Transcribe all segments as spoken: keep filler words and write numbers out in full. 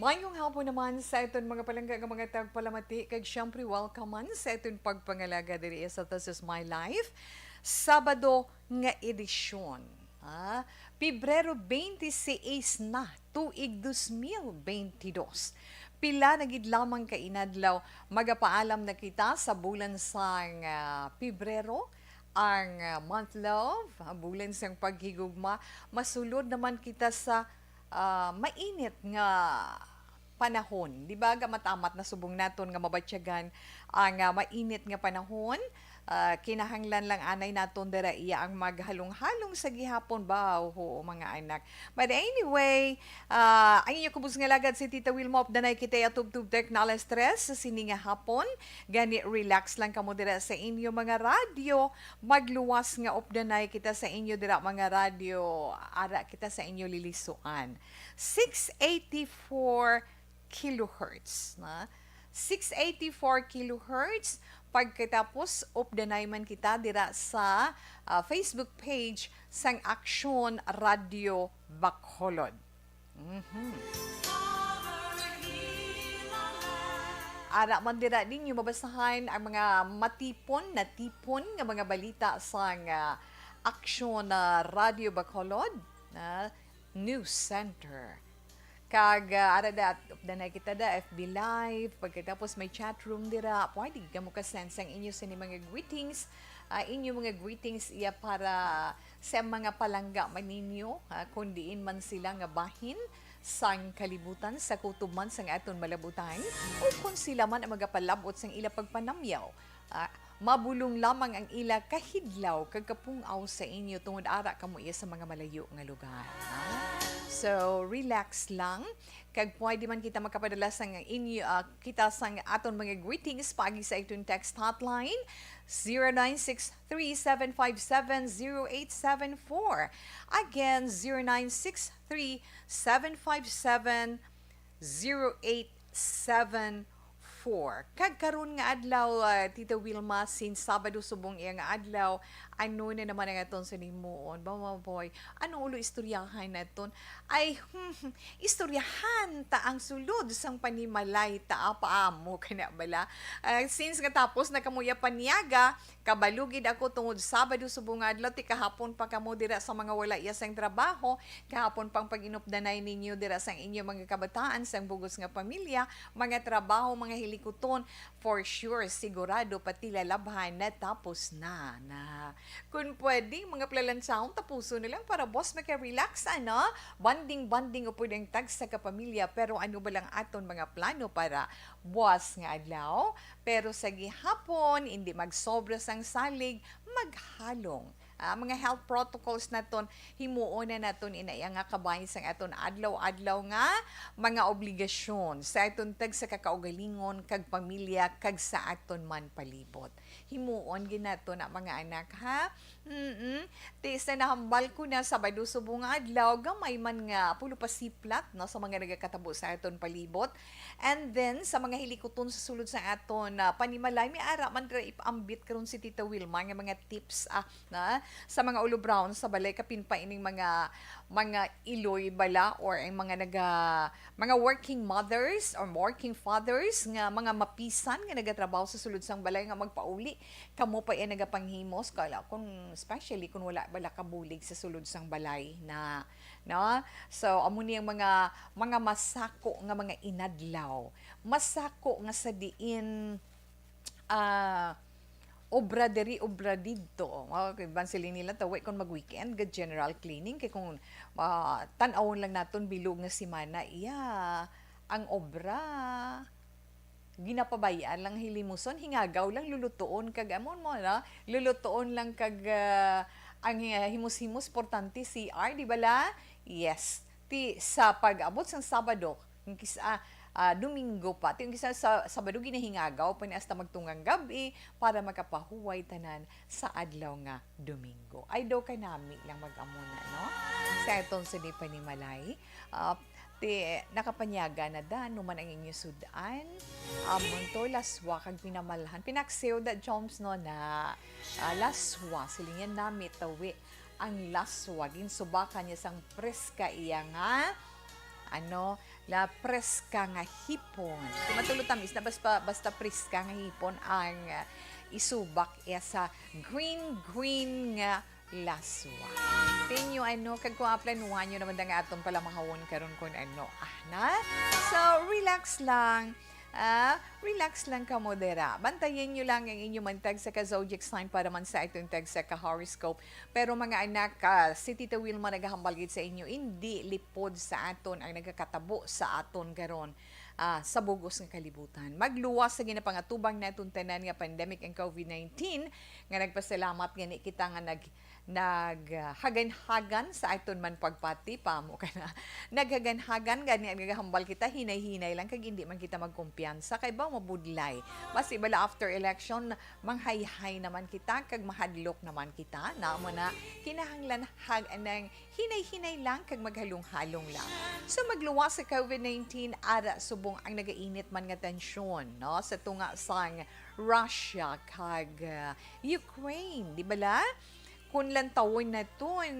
Mayong hapon naman sa aton mga palangga nga mga tagpalamati, kag siyempre welcome man sa aton pagpangalaga diri sa This Is My Life, Sabado nga edisyon. Ah, Pebrero twenty-six na, tuig dos mil bentidós. Pila na gid lamang ka inadlaw, magapaalam na kita sa bulan sang, ah, Pebrero, ang, ah, month love, ah, bulan sang paghigugma. Masulod naman kita sa, ah, mainit nga panahon. Di ba, gamatamat na subong naton nga mabatyagan ang, ah, mainit nga panahon. Ah, kinahanglan lang anay naton dira iya ang maghalong-halong sa gihapon ba? Oo, mga anak. But anyway, ah, ang inyo kubos nga lagad si Tita Wilma, updanay kita ya tubtub tek na alas tres sa sini nga hapon. Gani, relax lang kamo dira sa inyo mga radyo. Magluwas nga updanay kita sa inyo dira mga radyo. Ara kita sa inyo lilisuan. Six eighty-four kilohertz, na? Six eighty-four kilohertz. Pagkatapos, updanay man kita dira sa, ah, Facebook page sang Aksyon Radio Bacolod. Mhm. Ara man dira ninyo mabasahan ang mga matipon, natipon nga mga balita sang, ah, Aksyon, ah, Radio Bacolod, ah, News Center. Kag, ah, ara da, updanay kita da, F B Live, pagkatapos may chat room dira. Pwede ka mo ka-send sang inyo sini mga greetings, ah, inyo mga greetings iya para sa mga palangga man ninyo, ah, kung diin man sila nga bahin sang kalibutan, sa kutob man sang aton malabutan, o kung sila man ang magapalabot sang ila pagpanamyaw, ah, mabulong lamang ang ila kahidlaw kag kapung-aw sa inyo tungod ara kamo iya sa mga malayo nga lugar, ha? So, relax lang, kag pwede man kita makapadala sang inyo, ah, kita sang aton mga greetings paagi sa aton text hotline, zero nine six three seven five seven zero eight seven four. Again, zero nine six three seven five seven zero eight seven four. Kag karon nga adlaw, ah, Tita Wilma, since Sabado subong iya nga adlaw, ano na naman ang aton sa himuon? Ba, mga boy, ano ulo istoryahan naton? Ay, hmm, istoryahan ta ang sulod sang panimalay ta, apa amo ka na bala? Ah, since nga tapos na kamo iya paniaga, kabalo gid ako tungod Sabado subong nga adlaw, ti kahapon pa kamo dira sa mga wala iya sang trabaho, kahapon pang pag-inupdanay ninyo dira sang inyo mga kabataan, sang bugos nga pamilya, mga trabaho, mga hilikuton, for sure, sigurado, pati lalabhan, natapos na, na. Kung pwede, mga plalansaon, tapuso na lang para buwas maka-relax, ano? Bonding-bonding o pwedeng tagsa ka pamilya, pero ano ba lang aton mga plano para buwas nga adlaw? Pero sa gihapon, hindi magsobra sang salig, maghalong. Ah, mga health protocols naton, himuon na naton inaya nga kabay sang aton adlaw-adlaw nga mga obligasyon sa aton tagsa ka kaugalingon kag pamilya kag sa aton man palibot. Himuon gid nato na, mga anak, ha? Mm-mm. Ti sa nahambal ko na Sabado subong nga adlaw, gamay man nga pulo pa siplat, no, sa mga nagakatabo sa aton palibot. And then, sa mga hilikuton sa sulod sa aton, ah, panimalay, may ara man dira ipambit karon si Tita Wilma nga mga tips, ah, na, sa mga ulo brown sa balay, kapin pa ining mga, mga iloy bala, or ang mga naga-, mga working mothers or working fathers nga mga mapisan nga nagatrabaho sa sulod sang balay nga magpauli, kamo pa iya nagapanghimos, kala kung, especially kung wala bala kabulig sa sulod sang balay na, no? So, amo ni ang mga, mga masako nga mga inadlaw. Masako nga sa diin, ah, obra diri, obra didto. Oh, kay ban sila nila, tawi kung mag-weekend, ga general cleaning, kay kung, ah, tan-awon lang naton bilog nga semana, iya, ang obra, ginapabay-an lang hilimuson, hingagaw lang lulutuon, kag amon mo na, lulutuon lang kag, ah, ang, ah, himus-himus, portante C R, di bala? Yes. Ti, sa pag-abot sang Sabado, yung kisa, ah, Domingo pa, ti, yung kisa sa Sabado, ginahingagaw pa ni hasta magtungang gabi para makapahuway tanan sa adlaw nga Domingo. Ay, daw kay nami lang mag-amo na, no? Sa aton sini panimalay, ah, ti, nakapanyaga na da, ano man ang inyo sudan? Amon to, laswa kag pinamalhan. Pinaksiw da, Choms, no, na, ah, laswa. Silingan nami, tawi. Ang laswa, ginsubakan niya sang preska iya nga, ano, La preska nga hipon. Di man tulo tamis na basta, basta preska nga hipon ang, ah, isubak iya sa green, green nga laswa. Tinyo ano, kag kung aplanuhan nyo naman da nga atong palamahawon karon kung ano. Ah, na? So, relax lang. Ah, relax lang kamo dira. Bantayan nyo lang ang inyong mga tagsa ka zodiac sign para man sa atong tagsa ka horoscope. Pero mga anak, ah, si Tita Wilma nagahambal gid sa inyo, indi lipod sa aton ang nagakatabo sa aton karon, ah, sa bug-os nga kalibutan. Magluwas sa ginapangatubang naton tanan nga pandemic ang covid nineteen, nga nagpasalamat gani kita nga nag-, naghaganhagan sa aton man pagpati, pamo ka na. Naghaganhagan gani ang nagahambal kita, hinay-hinay lang kag indi man kita magkumpiyansa kay ba mabudlay. Basi bala after election, manghayhay naman kita kag mahadlok naman kita. Na mo na, kinahanglan hag anang hinay-hinay lang kag maghalong-halong lang. So magluwas sa covid nineteen, ara subong ang nagainit man nga tensyon, no, sa tunga sang Russia kag, ah, Ukraine, di bala? Kung lantawon naton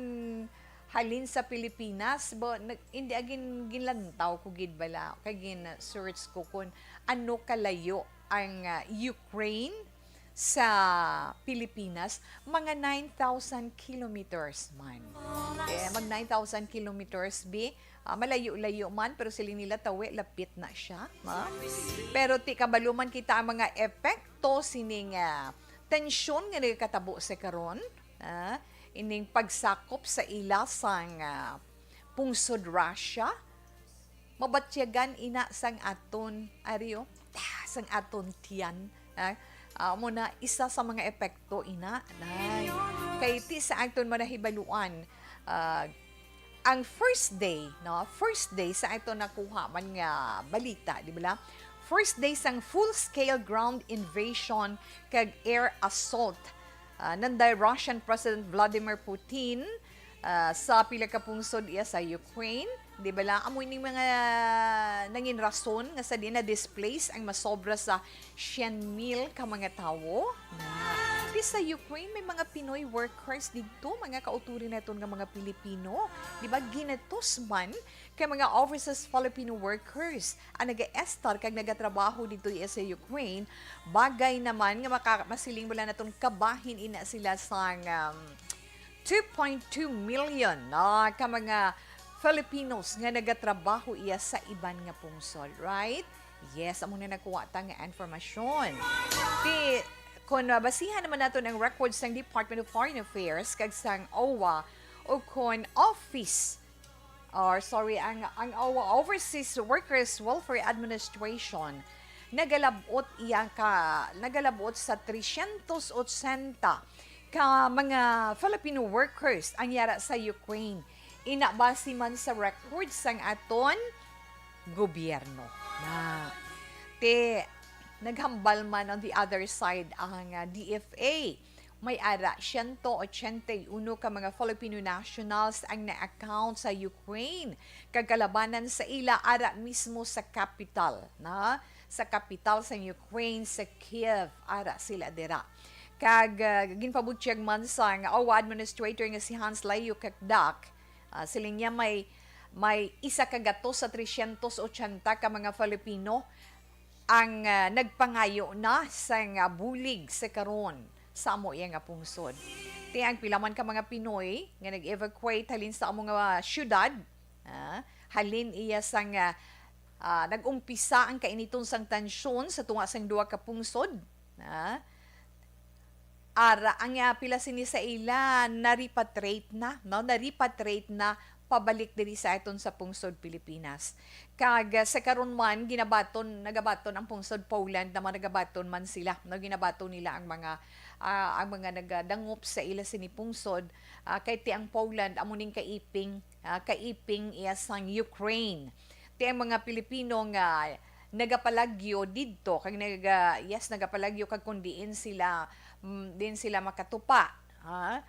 halin sa Pilipinas, ba, nag-, hindi agin ginlantaw ko gid bala, kay gin-search ko kung ano kalayo ang, ah, Ukraine sa Pilipinas, mga nine thousand kilometers man. Eh, mag nine thousand kilometers, bi. Ah, malayo-layo man, pero siling nila tawi, lapit na siya, no? Pero ti kabalo man kita ang mga epekto sining, ah, tensyon nga nagakatabo sa karon, ah, ining pagsakop sa ila sang, ah, pungsod Russia, mabatyagan ina sang aton, ari, oh, ah, sang aton tiyan. Ah, amo na isa sa mga epekto ina, nay. Kay ti sa aton manahibaluan, ah, ang first day, no? First day sa aton nakuha man nga balita, di ba? First day sang full-scale ground invasion kag air assault, ah, nanday Russian President Vladimir Putin, ah, sa pila ka pungsod iya sa Ukraine. Di bala, amo ining mga nangin rason nga sa di na-displace ang masobra sa siyam mil ka mga tawo. Na, di sa Ukraine, may mga Pinoy workers didto, mga kauturin naton nga mga Pilipino. Di ba, ginatos man kay mga overseas Filipino workers ang nagaestar kag nagatrabaho didto iya sa Ukraine. Bagay naman nga maka-, masiling wala naton kabahin ina sila sang, um, two point two million na ka mga Filipinos nga nagatrabaho iya sa iban nga pungsod, right? Yes, amo na nakuha ta nga informasyon. Ti, kung mabasihan naman naton ang records sang Department of Foreign Affairs kag sang owa, o kon Office, or sorry, ang, ang owa, Overseas Workers Welfare Administration, nagalabot iya ka, nagalabot sa tresyentos otsenta ka mga Filipino workers ang yara sa Ukraine. Ina base man sa record sang aton gobyerno. Na, ti, naghambal man on the other side ang, ah, D F A. May ara siyento ochenta y uno ka mga Filipino nationals ang na-account sa Ukraine, kag kalabanan sa ila ara mismo sa kapital, na, sa kapital sa Ukraine, sa Kiev, ara sila dira. Kag, ah, ginpabutyag man sang owa administrator nga si Hans Leo Kakdak, ah, siling niya may, may isa ka gatos sa tresyentos ochenta ka mga Filipino ang, ah, nagpangayo na sang, ah, bulig sa karon sa amo iya nga pungsod. Ti ang pila man ka mga Pinoy nga nag-evacuate halin sa amo nga syudad, ah, halin iya sang, ah, ah, nag-umpisa ang kainiton sang tansyon sa tunga sang duha ka pungsod, ah, ara ang, ah, pila sini sa ila na-repatriate na, no? Na-repatriate na pabalik diri sa aton sa pungsod Pilipinas. Kag, ah, sa karon man, ginabaton, nagabaton ang pungsod Poland naman, nagabaton man sila, no? Ginabaton nila ang mga, ah, ang mga nagadangop sa ila sini pungsod, ah, kay ti ang Poland amo ning kaiping, ah, kaiping iya sang Ukraine. Ti ang mga Pilipino nga nagapalagyo didto, kag naga-, yes, nagapalagyo kag kung diin sila, mm, diin sila makatupa, ha?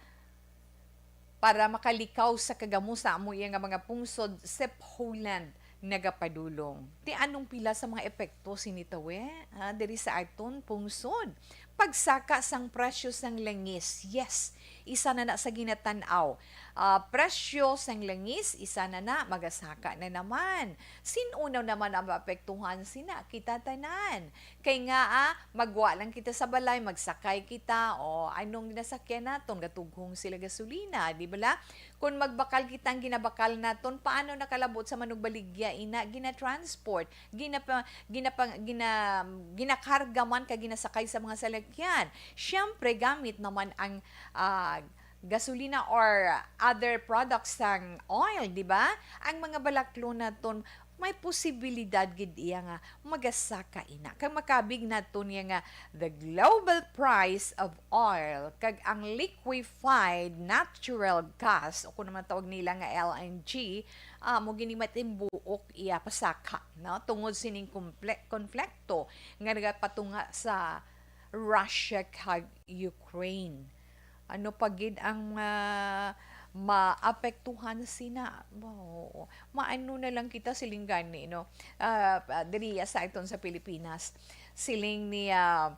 Para makalikaw sa kagamo sa amo iya nga mga pungsod, si Poland nagapadulong. Ti anong pila sa mga epekto sini tawi, ha, diri sa aton pungsod? Pagsaka sang presyo sang langis. Yes, isa na na sa ginatan-aw. Ah, presyo sang langis, isa na na, magasaka na naman. Sin-o na naman ang maapektuhan? Sina kita tanan. Kay nga, ah, magwa lang kita sa balay, magsakay kita, o anong ginasakyan naton, gatughong sila gasolina, di bala? Kung magbakal kita, ang ginabakal naton, paano nakalabot sa Manugbaligya ina, ginatransport, ginapa, ginapa, gina, ginakarga man ka ginasakay sa mga salakyan? Siyempre, gamit naman ang, ah, gasolina or other products sang oil, di ba? Ang mga balaklon naton, may posibilidad gid iya nga magasaka ina. Kag makabig naton niya nga the global price of oil kag ang liquefied natural gas, o kung naman tawag nila nga L N G, ah, mo gini matimbuok iya pasaka, no? Tungod sining kumple-, konflikto nga nagapatunga sa Russia kag Ukraine. Ano pa gid ang, ah, maapektuhan sina? Oo. Maano na lang kita siling gani, no? Ah, ah, diri sa aton sa Pilipinas. Siling ni, ah,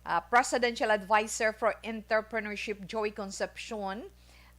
ah, Presidential Advisor for Entrepreneurship, Joey Concepcion,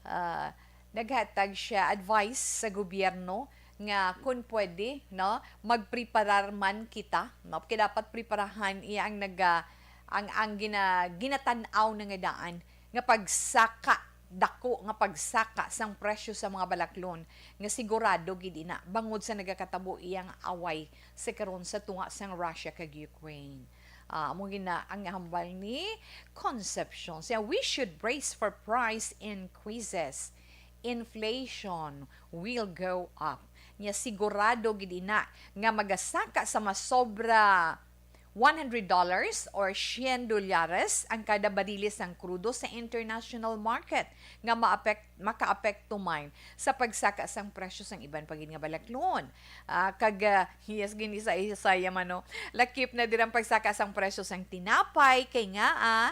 ah, naghatag siya advice sa gobyerno nga kung pwede, no, magpreparar man kita, no? Kaya dapat preparahan iya ang naga-, ang, ang gina-, ginatan-aw na nga daan nga pagsaka, dako nga pagsaka sang presyo sa mga balaklon nga sigurado gid ina bangod sa nagakatabo iyang away sa karon sa tunga sang Russia kag Ukraine. Ah, amo gina ang hambal ni Concepcion. Siya, "We should brace for price increases. Inflation will go up." Nya sigurado gid ina nga magasaka sa masobra one hundred dollars or cien dolyares ang kada bariles sang krudo sa international market nga maapek-, makaapekto man sa pagsaka sang presyo sang iban pa gid nga balaklon. Ah, kag, ah, yes, gini sa Isaya man, no? Lakip na dira ang pagsaka sang presyo sang tinapay kay nga, ah,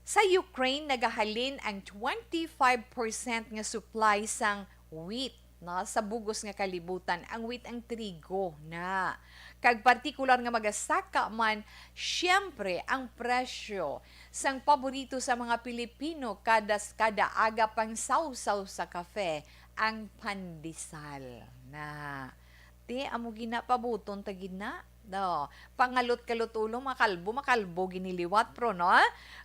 sa Ukraine nagahalin ang twenty-five percent nga supply sang wheat, no, sa bugos nga kalibutan, ang wheat, ang trigo na. Kag partikular nga magasaka man, siyempre, ang presyo sang paborito sa mga Pilipino, kada, kada aga pangsawsaw sa kafe, ang pandesal na. Ti, amo gina, pabuton ta gid na. No, pangalot-kalot ulo, makalbo, makalbo gini liwat, pro, no?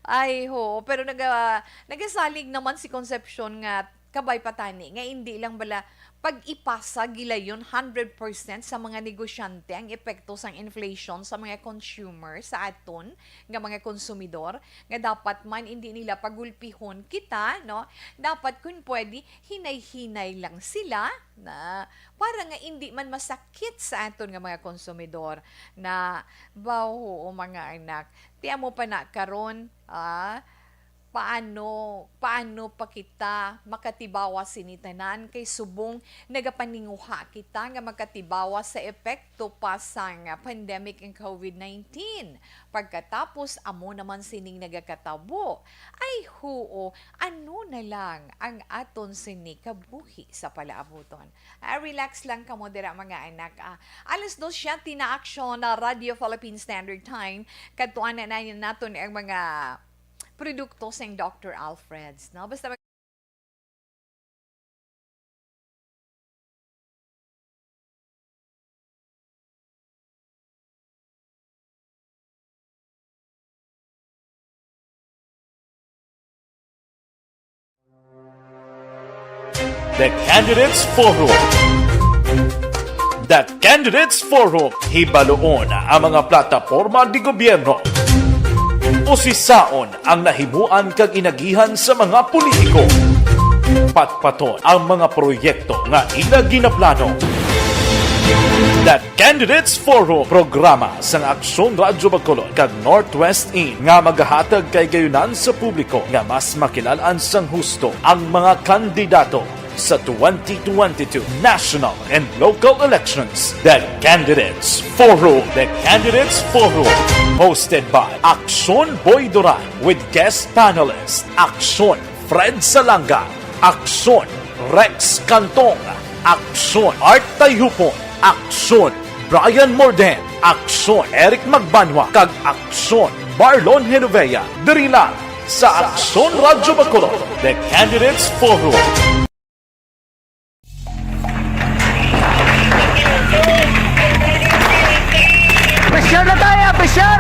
Ay, ho, pero naga-, nagasalig naman si Concepcion nga kabay pa tani nga indi lang bala pag-ipasa gilayon hundred percent sa mga negosyante ang epekto sang inflation sa mga consumer, sa aton nga mga konsumidor, nga dapat man indi nila pagulpihon kita, no? Dapat, kun pwede, hinay-hinay lang sila na para nga indi man masakit sa aton nga mga konsumidor na, baw, oo, mga anak. Ti amo pa na karon, ah, paano, paano pa kita makatibawa sini tanan? Kay subong nagapaninguha kita nga makatibawa sa epekto pa sang pandemic ang covid nineteen. Pagkatapos, amo naman sining nagakatabo. Ay, huo, ano na lang ang aton sini kabuhi sa palaabuton? Ah, relax lang kamo dira, mga anak. Ah, alas dos siyete na, aksyon na Radio Philippine Standard Time. Kadtuan na, na naton ang mga produkto sang Doctor Alfred's, no? Basta mag- The Candidates Forum. The Candidates Forum. Hibaluon ang mga plataporma di gobyerno. Usisaon ang nahimuan kag inagihan sa mga politiko. Patpaton ang mga proyekto nga ila ginaplano. The Candidates Forum, programa sang Aksyon Radyo Bacolod kag Northwest In nga magahatag kay gayunan sa publiko nga mas makilal-an sang husto ang mga kandidato sa twenty twenty-two national and local elections. The Candidates Forum. The Candidates Forum, hosted by Aksyon Boy Duran with guest panelist Aksyon Fred Salanga, Aksyon Rex Cantong, Aksyon Art Tayhupon, Aksyon Brian Morden, Aksyon Eric Magbanwa, kag Aksyon Marlon Genovea. Diri lang Sa Aksyon Radyo Bacolod, The Candidates Forum. Pressure na tayo! Pressure!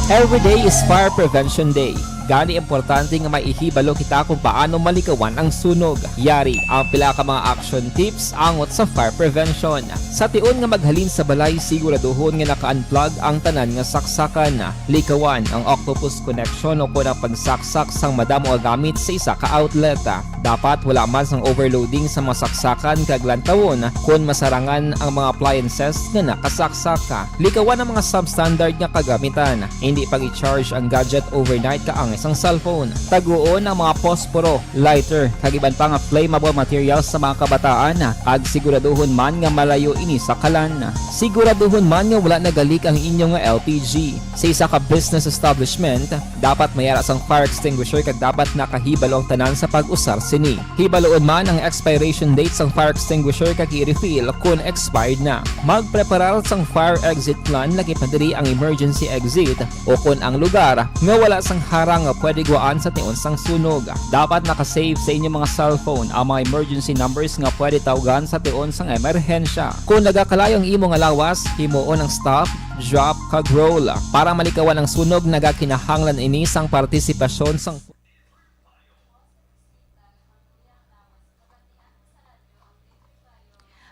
Every day is Fire Prevention Day. Gani, importante nga may ihibalo kita kung paano malikawan ang sunog. Yari ang pila ka mga action tips angot sa fire prevention. Sa tion nga maghalin sa balay, siguraduhon nga naka-unplug ang tanan nga saksakan. Likawan ang octopus connection o kon ang pagsaksak sang madamo nga gamit sa isa ka outlet. Dapat wala man sang overloading sa mga saksakan kag lantawon kon masarangan ang mga appliances nga nakasaksak. Likawan ang mga substandard nga kagamitan. Hindi pag-i-charge ang gadget overnight kaangay sang cellphone. Taguon ang mga posporo, lighter, kag iban pa nga flammable materials sa mga kabataan, kag siguraduhon man nga malayo ini sa kalan. Siguraduhon man nga wala nagalik ang inyo nga L P G. Sa isa ka business establishment, dapat may ara sang fire extinguisher kag dapat nakahibalo ang tanan sa pag-usar sini. Hibaluon man ang expiration date sang fire extinguisher kag i-refill kon expired na. Magpreparar sang fire exit plan, lakip na diri ang emergency exit o kon ang lugar nga wala sang harang nga pwede gwaan sa tion sang sunog. Dapat naka-save sa inyo mga cellphone ang mga emergency numbers nga pwede tawgan sa tion sang emerhensya. Kon nagakalayo ang imo nga lawas, himuon ang stop, drop, kag roll. Para malikawan ang sunog, nagakinahanglan ini sang partisipasyon sang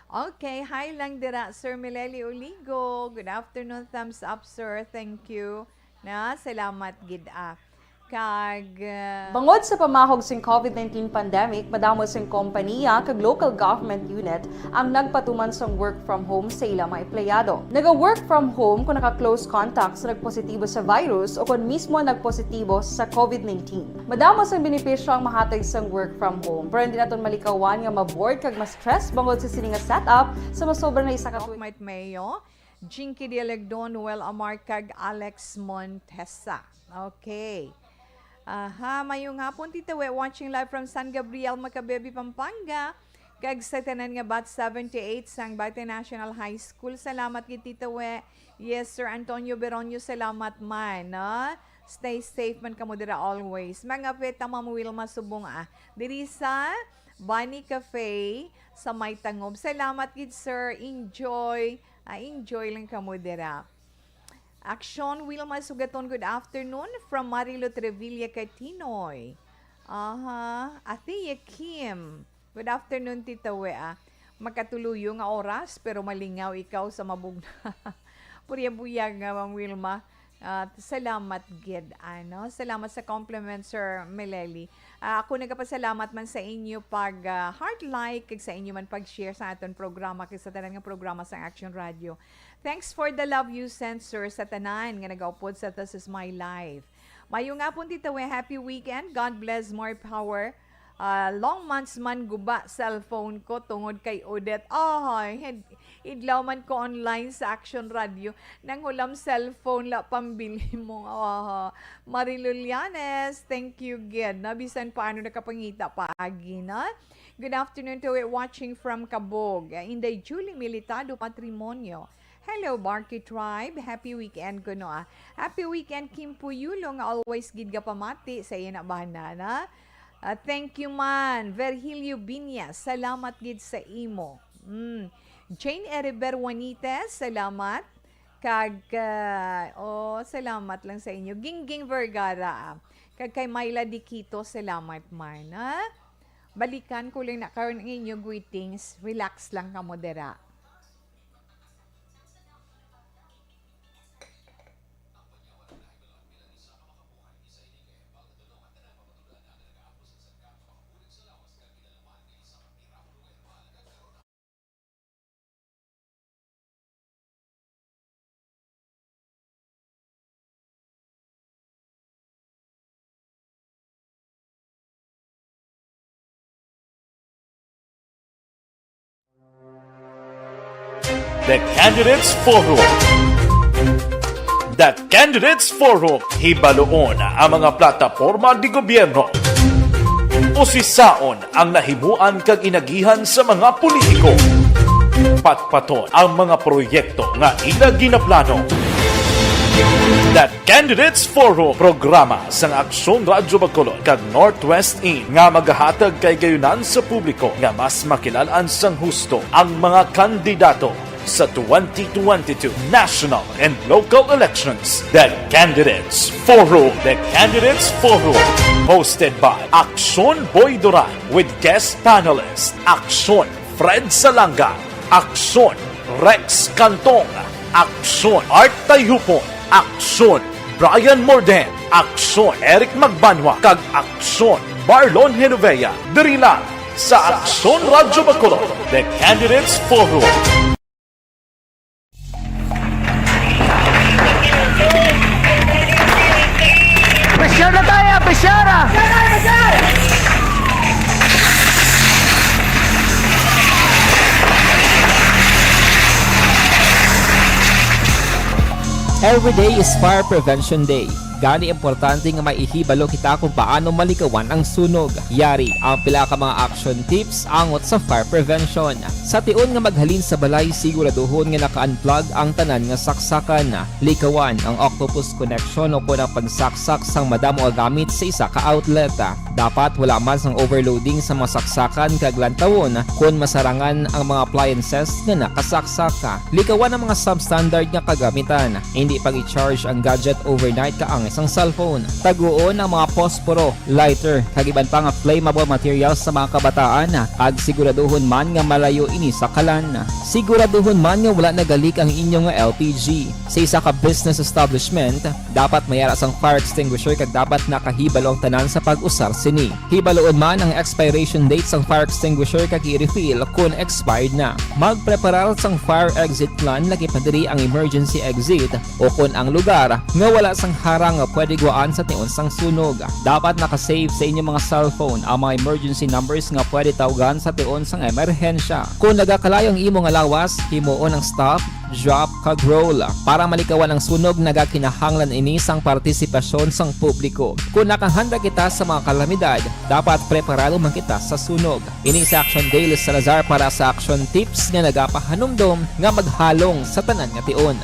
Okay, hi lang dira, Sir Mileli Uligo. Good afternoon, thumbs up, sir. Thank you. Na, salamat gid, ah. Kag, ah, Bangod sa pamahog sing covid nineteen pandemic, madamo sing kompaniya kag local government unit ang nagpatuman sang work from home sa ila mga empleyado. Naga-work from home kung naka-close contact sa nagpositibo sa virus o kon mismo nagpositibo sa covid nineteen. Madamo sang benepisyo ang mahatag sang work from home, pero hindi naton malikawan nga ma-bored kag ma-stress bangod sa sini nga setup sa masobra na isa ka tuig. Mike Mayo, Jinky Dialegdon, Noel Amar, kag Alex Montesa. Okay. Aha, mayong hapon, Tita We, watching live from San Gabriel, Macabebe, Pampanga. Kag sa tanan nga batch seventy-eight sang Baite National High School. Salamat gid, Tita We. Yes, Sir Antonio Beronio, salamat man, no? Stay safe man kamo dira always. Mga pet, ang Ma'am Wilma Subong, ah, diri sa Bunny Cafe sa may Tangob. Salamat gid, sir. Enjoy. Ah, enjoy lang kamo dira. Action, Wilma Sugaton, good afternoon. From Marilo Trevilla, Katinoy. Aha, Ate Kim. Good afternoon, Tita We, ah. Makatuluyo nga oras, pero malingaw ikaw sa mabugna. Purya-buyag nga, Ma'am Wilma. At salamat gid, ano? Salamat sa compliment, Sir Meleli. Ah, ako nagapasalamat man sa inyo pag, ah, heart like, kag sa inyo man pag-share sa aton programa, kag sa tanan nga programa sa Action Radio. Thanks for the love you sent, sir, sa tanan nga nagaupod sa This Is My Life. Mayong hapon, Tita We. Happy weekend. God bless, more power. Ah, long months man guba cellphone ko tungod kay Odette. Ay, hed-, idlaw man ko online sa Action Radio. Nang hulam cellphone la pambili mo. Aha. Marilou Llanes, thank you gid. Na bisan paano nakapangita paagi na. Good afternoon to it, watching from Cabog. Ah, Inday Julie Militado Patrimonio. Hello, Barky Tribe. Happy weekend kuno, ah. Happy weekend, Kim Puyulo, nga always gid gapamati sa iya na bana, na? Ah, thank you man, Virgilio Binyas. Salamat gid sa imo. Mm. Jane Eriber Juanites, salamat. Kag, ah, oh, salamat lang sa inyo. Gingging Vergara, ah. Kag kay Myla Diquito, salamat man, ah. Balikan ko lang na karon ang inyo greetings. Relax lang kamo dira. The Candidates Forum. The Candidates Forum, hibaluon ang mga plataporma de gobyerno. Usisaon ang nahimuan kag inagihan sa mga politiko. Patpaton ang mga proyekto nga ila ginaplano. The Candidates Forum, programa sang Aksyon Radyo Bacolod kag Northwest Inn nga magahatag kahigayonan sa publiko nga mas makilal-an sang husto ang mga kandidato sa twenty twenty-two national and local elections. The Candidates Forum. The Candidates Forum. Hosted by Aksyon Boy Duran with guest panelist Aksyon Fred Salanga, Aksyon Rex Cantong, Aksyon Art Tayupon, Aksyon Brian Morden, Aksyon Eric Magbanwa, kag Aksyon Marlon Genovea. Diri lang sa Aksyon Radyo Bacolod, The Candidates Forum. Pressure na tayo, pressure! Every day is Fire Prevention Day. Gani, importante nga may ihibalo kita kung paano malikawan ang sunog. Yari ang pila ka mga action tips angot sa fire prevention. Sa tion nga maghalin sa balay, siguraduhon nga naka-unplug ang tanan nga saksakan. Likawan ang octopus connection o kon ang pagsaksak sang madamo nga gamit sa isa ka outlet. Dapat wala man sang overloading sa mga saksakan kag lantawon kon masarangan ang mga appliances nga nakasaksak. Likawan ang mga substandard nga kagamitan. Hindi pag-i-charge ang gadget overnight kaangay sang cellphone. Taguon ang mga posporo, lighter, kag iban pa nga flammable materials sa mga kabataan, kag siguraduhon man nga malayo ini sa kalan. Siguraduhon man nga wala nagalik ang inyo nga L P G. Sa isa ka business establishment, dapat may ara sang fire extinguisher kag dapat nakahibalo ang tanan sa pag-usar sini. Hibaloon man ang expiration date sang fire extinguisher kag i-refill kon expired na. Magpreparar sang fire exit plan, lakip na diri ang emergency exit, o kon ang lugar nga wala sang harang nga pwede guwaan sa tion sang sunog. Dapat naka-save sa inyo mga cellphone ang mga emergency numbers nga pwede tawgan sa tion sang emerhensya. Kon nagakalayo ang imo nga lawas, himuon ang stop, drop, kag roll. Para malikawan ang sunog, nagakinahanglan ini sang partisipasyon sang publiko. Kon nakahanda kita sa mga kalamidad, dapat preparado man kita sa sunog. Ini si Action Dale Salazar para sa Action Tips nga nagapahanumdom nga maghalong sa tanan nga tion.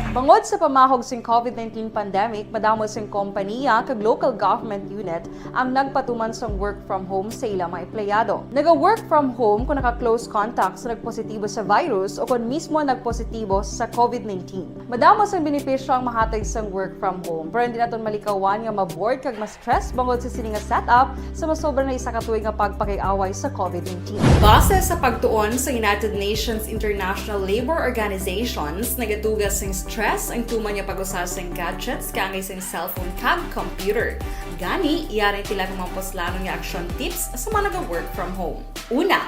Bangod sa pamahog sing covid nineteen pandemic, madamo sing kompaniya kag local government unit ang nagpatuman sang work from home sa ila mga empleyado. Naga-work from home kon naka-close contact sa nagpositibo sa virus o kon mismo nagpositibo sa covid nineteen. Madamo sang benepisyo ang mahatag sang work from home, pero hindi naton malikawan nga ma-bored kag ma-stress bangod sa sini nga setup sa masobra na isa ka tuig nga pagpakig-away sa covid nineteen. Base sa pagtuon sa United Nations International Labour Organizations, nagatuga sing stress ang tuman nga pag-usa sing gadgets kaangay sing cellphone kag computer. Gani, yari ang pila ka mga puslanon nga action tips sa mga naga-work from home. Una,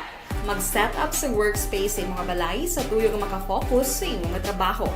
mag-set up sa workspace sa imong balay sa tuyo nga maka-focus sa imo nga trabaho.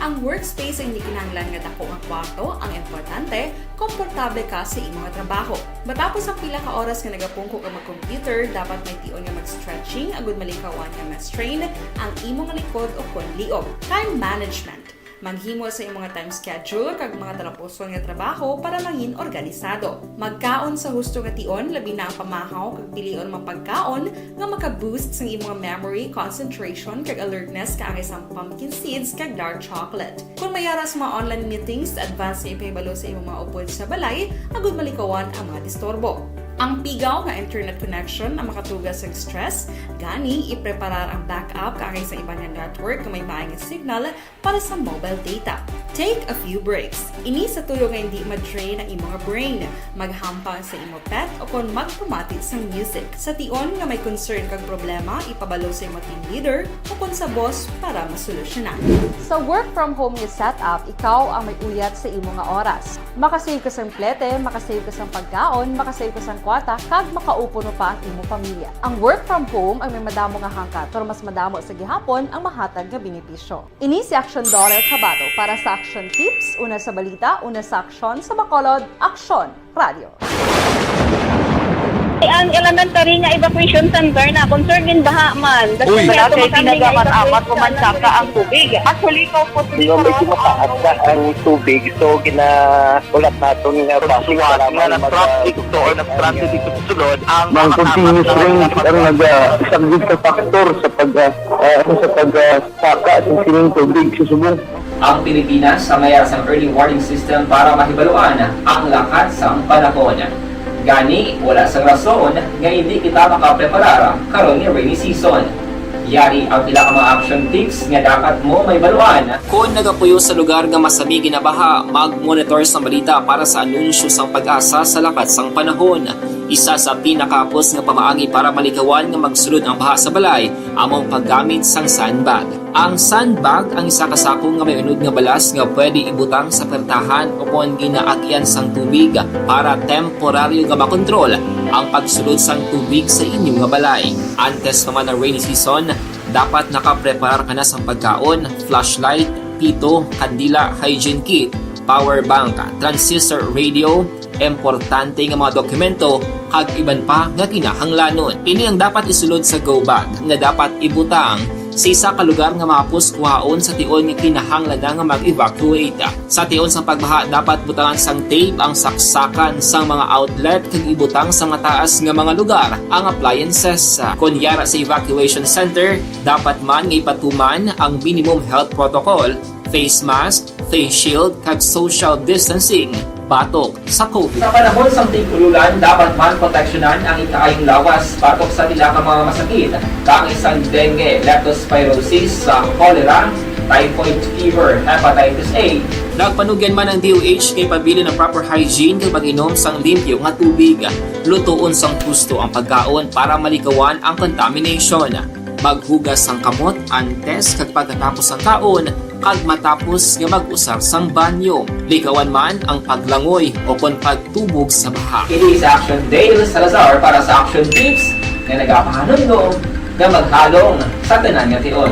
Ang workspace ay hindi kinahanglan nga dako nga kwarto, ang importante, komportable ka sa imo nga trabaho. Matapos ang pila ka oras nga nagapungko ka mag-computer, dapat may tion nga mag-stretching agud malikawan nga ma-strain ang imo nga likod o kon liog. Time management. Maghimo sa imo nga time schedule kag mga talapuson nga trabaho para mangin organisado. Magkaon sa husto nga tion, labi na ang pamahaw, kag pilion ang mga pagkaon nga maka-boost sang imo nga memory, concentration, kag alertness kaangay sang pumpkin seeds kag dark chocolate. Kon may ara sa mga online meetings, advance nga ipahibalo sa imong mga upod sa balay agud malikawan ang mga disturbo. Ang pigaw nga internet connection ang makatuga sa stress, gani ipreparar ang backup kaangay sa iban nga network nga may maay nga signal para sa mobile data. Take a few breaks. Ini sa tuyo nga hindi ma-drain ang imo nga brain. Maghampang sa imo pet o kon magpamati sang music. Sa tion nga may concern kag problema, ipabalo sa imo team leader o kon sa boss para masolusyonan. Sa work from home nga setup, ikaw ang may uyat sa imo nga oras. Makasave ka sang plete, makasave ka sang pagkaon, makasave ka sang kwarta, kag makaupo pa ang imo pamilya. Ang work from home ang may madamo nga hangkat, pero mas madamo sa gihapon ang mahatag nga benepisyo. Ini si Aksyon Dorer Cabato para sa Aksyon Tips, una sa balita, una sa aksyon, sa Bacolod, Aksyon Radio. Ang elementary nga evacuation center na concern gin baha man. Uy. Wala kay tinaga man amat o mansaka ang tubig. Actually, ko po. Medyo mataas na ang tubig, so gina-, ulat naton nga bus, wala man nag-, nag-traffic to or nag-transit dito sa sulod ang mga continuous rains ang nag-, ah, isang big factor sa pag, ah, ah, sa pag, ah, saka sa sining tubig sa subong. Ang Pilipinas ang mayara sang early warning system para mahibaluan ang lakat sang panahon. Gani, wala sang rason nga hindi kita makapreparar karon nga rainy season. Yari ang pila ka mga action tips nga dapat mo mahibaluan. Kon nagapuyo sa lugar nga masami ginabaha, mag-monitor sang balita para sa anunsyo sang PAGASA sa lakat sang panahon. Isa sa pinakahapos nga pamaagi para malikawan nga magsulod ang baha sa balay amo ang paggamit sang sandbag. Ang sandbag ang isa ka sako nga may unod nga balas nga pwede ibutang sa pertahan o kon ginaagian sang tubig para temporaryo nga makontrol ang pagsulod sang tubig sa inyo nga balay. Antes pa man ang rainy season, dapat nakapreparar ka na sang pagkaon, flashlight, pito, kandila, hygiene kit, power bank, transistor radio, importante nga mga dokumento, kag iban pa nga kinahanglanon. Ini ang dapat isulod sa go bag nga dapat ibutang sa isa ka lugar nga mahapos kuhaon sa tion nga kinahanglan na nga mag-evacuate. Sa tion sang pagbaha, dapat butangan sang tape ang saksakan sang mga outlet kag ibutang sa mataas nga mga lugar ang appliances. Kon yara sa evacuation center, dapat man nga ipatuman ang minimum health protocol, face mask, face shield, kag social distancing batok sa COVID. Sa panahon sang tig-ulan, dapat man proteksyonan ang ikaayong lawas batok sa pila ka mga masakit, kaangay sang dengue, leptospirosis, sa cholera, typhoid fever, hepatitis A. Nagpanugyan man ang D O H kay pabilin ang proper hygiene kag pag-inom sang limpyo nga tubig, lutoon sang husto ang pagkaon para malikawan ang contamination. Maghugas sang kamot antes kag pagkatapos sang kaon, kag matapos nga mag-usar sang banyo. Likawan man ang paglangoy o kon pagtubog sa baha. Ini si Action Dale Salazar para sa Action Tips nga nagapahanumdom nga maghalong sa tanan nga tion.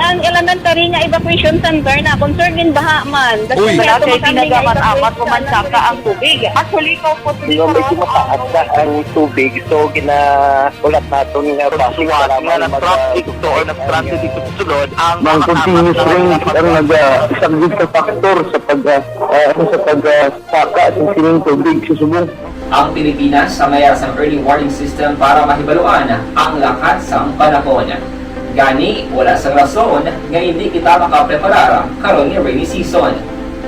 Ang elementary nga evacuation center na concern gin baha man. Uy. Wala kay tinaga man amat o mansaka ang tubig. Actually, ko po. Medyo mataas na ang tubig, so gina-, ulat naton nga bus, wala man nag-, nag-traffic to or nag-transit dito sa sulod ang mga continuous rains ang nag-, ah, isang big factor sa pag, ah, ah, sa pag, ah, saka sa sining tubig sa subong. Ang Pilipinas ang mayara sang early warning system para mahibaluan ang lakat sang panahon. Gani, wala sang rason nga hindi kita makapreparar karon nga rainy season.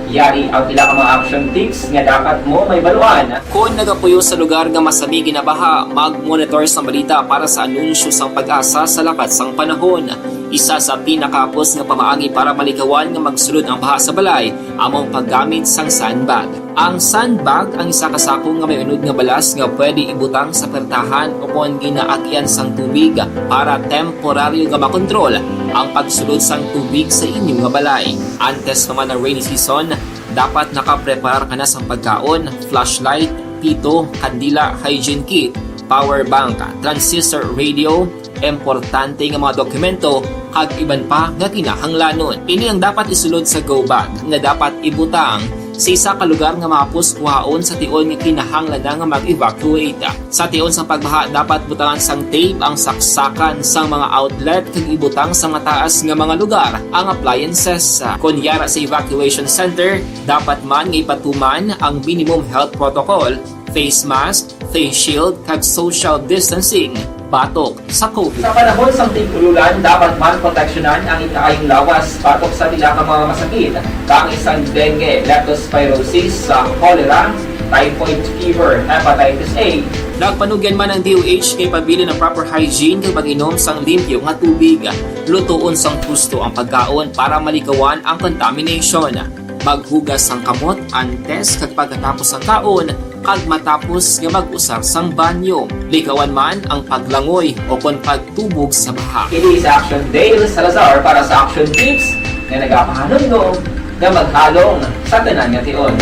Yari ang pila ka mga action tips nga dapat mo mahibaluan. Kon nagapuyo sa lugar nga masami ginabaha, mag-monitor sang balita para sa anunsyo sang PAGASA sa lakat sang panahon. Isa sa pinakahapos nga pamaagi para malikawan nga magsulod ang baha sa balay amo ang paggamit sang sandbag. Ang sandbag ang isa ka sako nga may unod nga balas nga pwede ibutang sa pertahan o kon ginaagian sang tubig para temporaryo nga makontrol ang pagsulod sang tubig sa inyo nga balay. Antes pa man ang rainy season, dapat nakapreparar ka na sang pagkaon, flashlight, pito, kandila, hygiene kit, power bank, transistor radio, importante nga mga dokumento, kag iban pa nga kinahanglanon. Ini ang dapat isulod sa go bag nga dapat ibutang sa isa ka lugar nga mahapos kuhaon sa tion nga kinahanglan na nga mag-evacuate. Sa tion sang pagbaha, dapat butangan sang tape ang saksakan sang mga outlet kag ibutang sa mataas nga mga lugar ang appliances. Kon yara sa evacuation center, dapat man nga ipatuman ang minimum health protocol, face mask, face shield, kag social distancing batok sa COVID. Sa panahon sang tig-ululan, dapat man proteksyonan ang ikaayong lawas batok sa pila ka mga masakit, kaangay sang dengue, leptospirosis, sa cholera, typhoid fever, hepatitis A. Nagpanugyan man ang D O H kay pabilin ang proper hygiene kag pag-inom sang limpyo nga tubig. Lutoon sang husto ang pagkaon para malikawan ang contamination. Maghugas sang kamot antes kag pagkatapos sang kaon, kag matapos nga mag-usar sang banyo. Likawan man ang paglangoy o kon pagtubog sa baha. Ini si Action Dale Salazar para sa Action Tips nga nagapahanumdom nga maghalong sa tanan nga tion.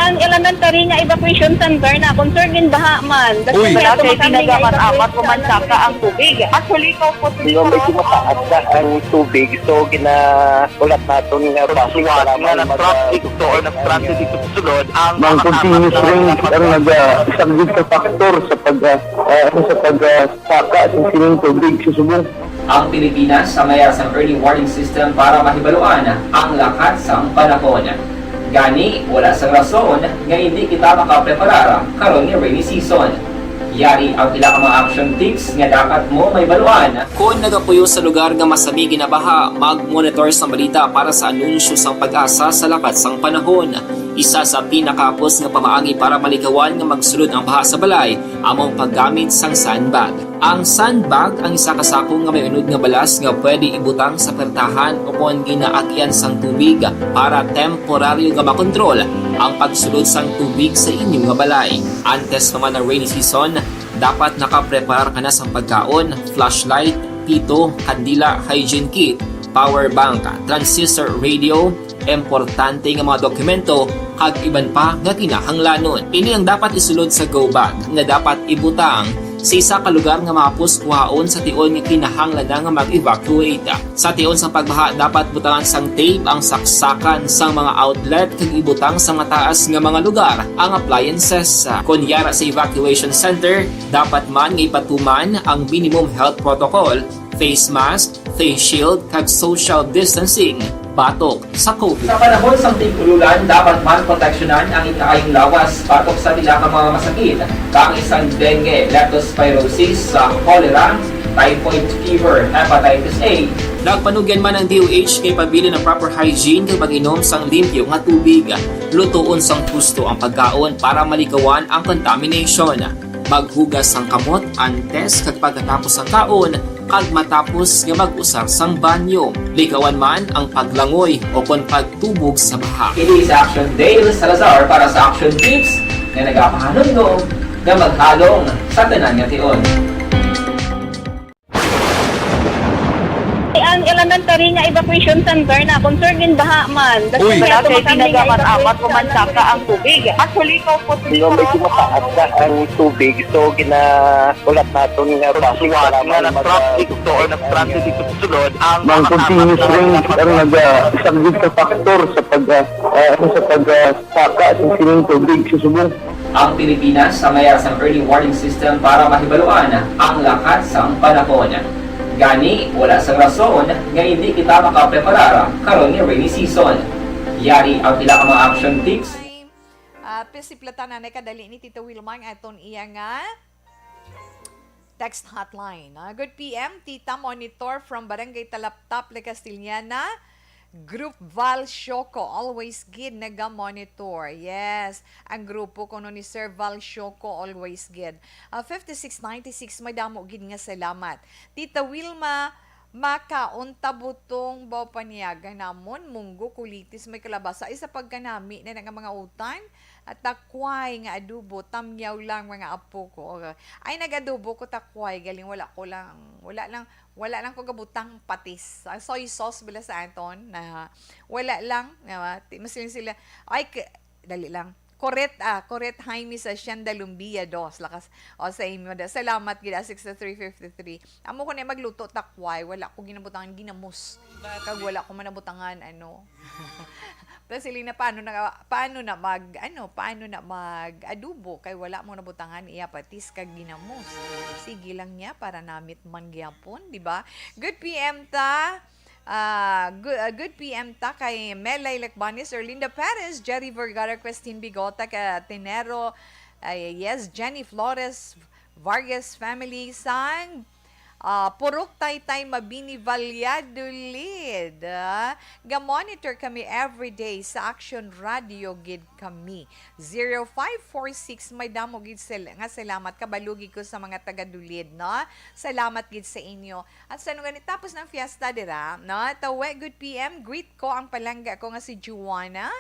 Ang elementary nga evacuation center na concern gin baha man. Uy. Wala kay ginagamat-amat o mansaka ang tubig. Actually, ikaw po, medyo mataas na ang tubig. So, gina-, ulat naton nga base nga mag-, nag-transit to or nag-transit ito sa sulod ang mga continuous rain ang nag-, ah, isang risk factor sa pag, ah, ah, sa pag, ah, saka sa sining tubig sa subong. Ang Pilipinas sa mayar sang early warning system para mahibaluan ang lakat sang panahon. Gani, wala sang rason nga hindi kita makapreparar karon nga rainy season. Yari ang pila ka mga action tips nga dapat mo mahibaluan. Kon nagapuyo sa lugar nga masami ginabaha, mag-monitor sa balita para sa anunsyo sang PAGASA sa lakat sang panahon. Isa sa pinakahapos nga pamaagi para malikawan nga magsulod ang baha sa balay amo ang paggamit sang sandbag. Ang sandbag ang isa ka sako nga may unod nga balas nga pwede ibutang sa pertahan o kon ginaagyan sang tubig para temporaryo nga makontrol ang pagsulod sang tubig sa inyo nga balay. Antes pa man ang rainy season, dapat nakapreparar ka na sang pagkaon, flashlight, pito, kandila, hygiene kit, power bank, transistor radio, importante nga mga dokumento, kag iban pa nga kinahanglanon. Ini ang dapat isulod sa go bag nga dapat ibutang sa isa ka lugar nga mahapos kuhaon sa tion nga kinahanglan na nga mag-evacuate. Sa tion sang pagbaha, dapat butangan sang tape ang saksakan sang mga outlet kag ibutang sa mataas nga mga lugar ang appliances. Kon yara sa evacuation center, dapat man nga ipatuman ang minimum health protocol, face mask, face shield, kag social distancing batok sa COVID. Sa panahon sang tig-ululan, dapat man proteksyonan ang ikaayong lawas batok sa pila ka mga masakit, kaangay sang dengue, leptospirosis, sa cholera, typhoid fever, hepatitis A. Nagpanugyan man ang D O H nga ipabilin ang proper hygiene kag pag-inom sang limpyo nga tubig. Lutoon sang husto ang pagkaon para malikawan ang contamination. Maghugas sang kamot antes kag pagkatapos sang kaon kag matapos nga mag-usar sang banyo. Likawan man ang paglangoy o kon pagtubog sa baha. Kini si Action Dale Salazar para sa Action Tips nga nagapahanumdom nga maghalong sa tanan nga tion. Ang elementary nga evacuation center na concern gin baha man. Uy. Wala kay ginagamat-amat o mansaka ang tubig. Actually, ikaw po, medyo mataas na ang tubig. So, gina-, ulat naton nga base nga nag-transit to or nag-transit ito sa sulod ang mga continuous rain ang nag-, ah, isang risk factor sa pag, ah, ah, sa pag, ah, saka sa sining tubig sa subong. Ang Pilipinas sa mayar sang early warning system para mahibaluan ang lakat sang panahon. Gani, wala sang rason nga hindi kita makapreparar karon nga rainy season. Yari ang pila ka mga action tips. Ah, pisiplatan na kadali ni Tita Wilma ang aton iya nga text hotline. Ah, good P M, Tita Monitor from Barangay Talaptap, La Castellana. Group Val Shoko, always gid naga-monitor. Yes, ang grupo kuno ni Sir Val Shoko, always gid. Ah, fifty-six ninety-six, madamo gid nga salamat. Tita Wilma, makaon ta butong baw paniaga namon, munggo, kulitis, may kalabasa. Ay, sa pagkanami na nga mga utan, at takway nga adobo, tamyaw lang, mga apo ko. Ay, nag-adobo ko takway, galing wala ko lang, wala lang, wala lang ko gabutang patis. Ang soy sauce bila sa aton na wala lang, nga ti-, mas yun sila, ay, k-, dali lang. Correct, ah, correct, Jaime sa Sienda Lumbia dos. Lakas, o, sa imo da. Salamat gid, ah, six three fifty-three. Amo ko na magluto takway, wala ko ginabutangan ginamos. Kag wala ko man nabutangan, ano. Tapos sila na, paano na, paano na mag, ano, paano na mag adobo kay wala mo nabutangan iya patis kag ginamos. Sige lang niya para namit man gyapon, di ba? Good P M ta. Ah, good, ah, good P M ta kay Melay Lacbanes, Erlinda Perez, Jerry Vergara, Christine Bigota, ka Tenero, ay, yes, Jenny Flores, Vargas family sang, ah, Purok Taytay, Mabini, Valladolid. Ah, ga-monitor kami everyday sa Action Radio gid kami. Zero five four six, may damo gid sel-, nga salamat. Kabalo gid ko sa mga taga Dulid, no? Salamat gid sa inyo. At sa nung tapos ng fiesta dira, no? Tawe, good P M. Greet ko ang palangga ko nga si Juana.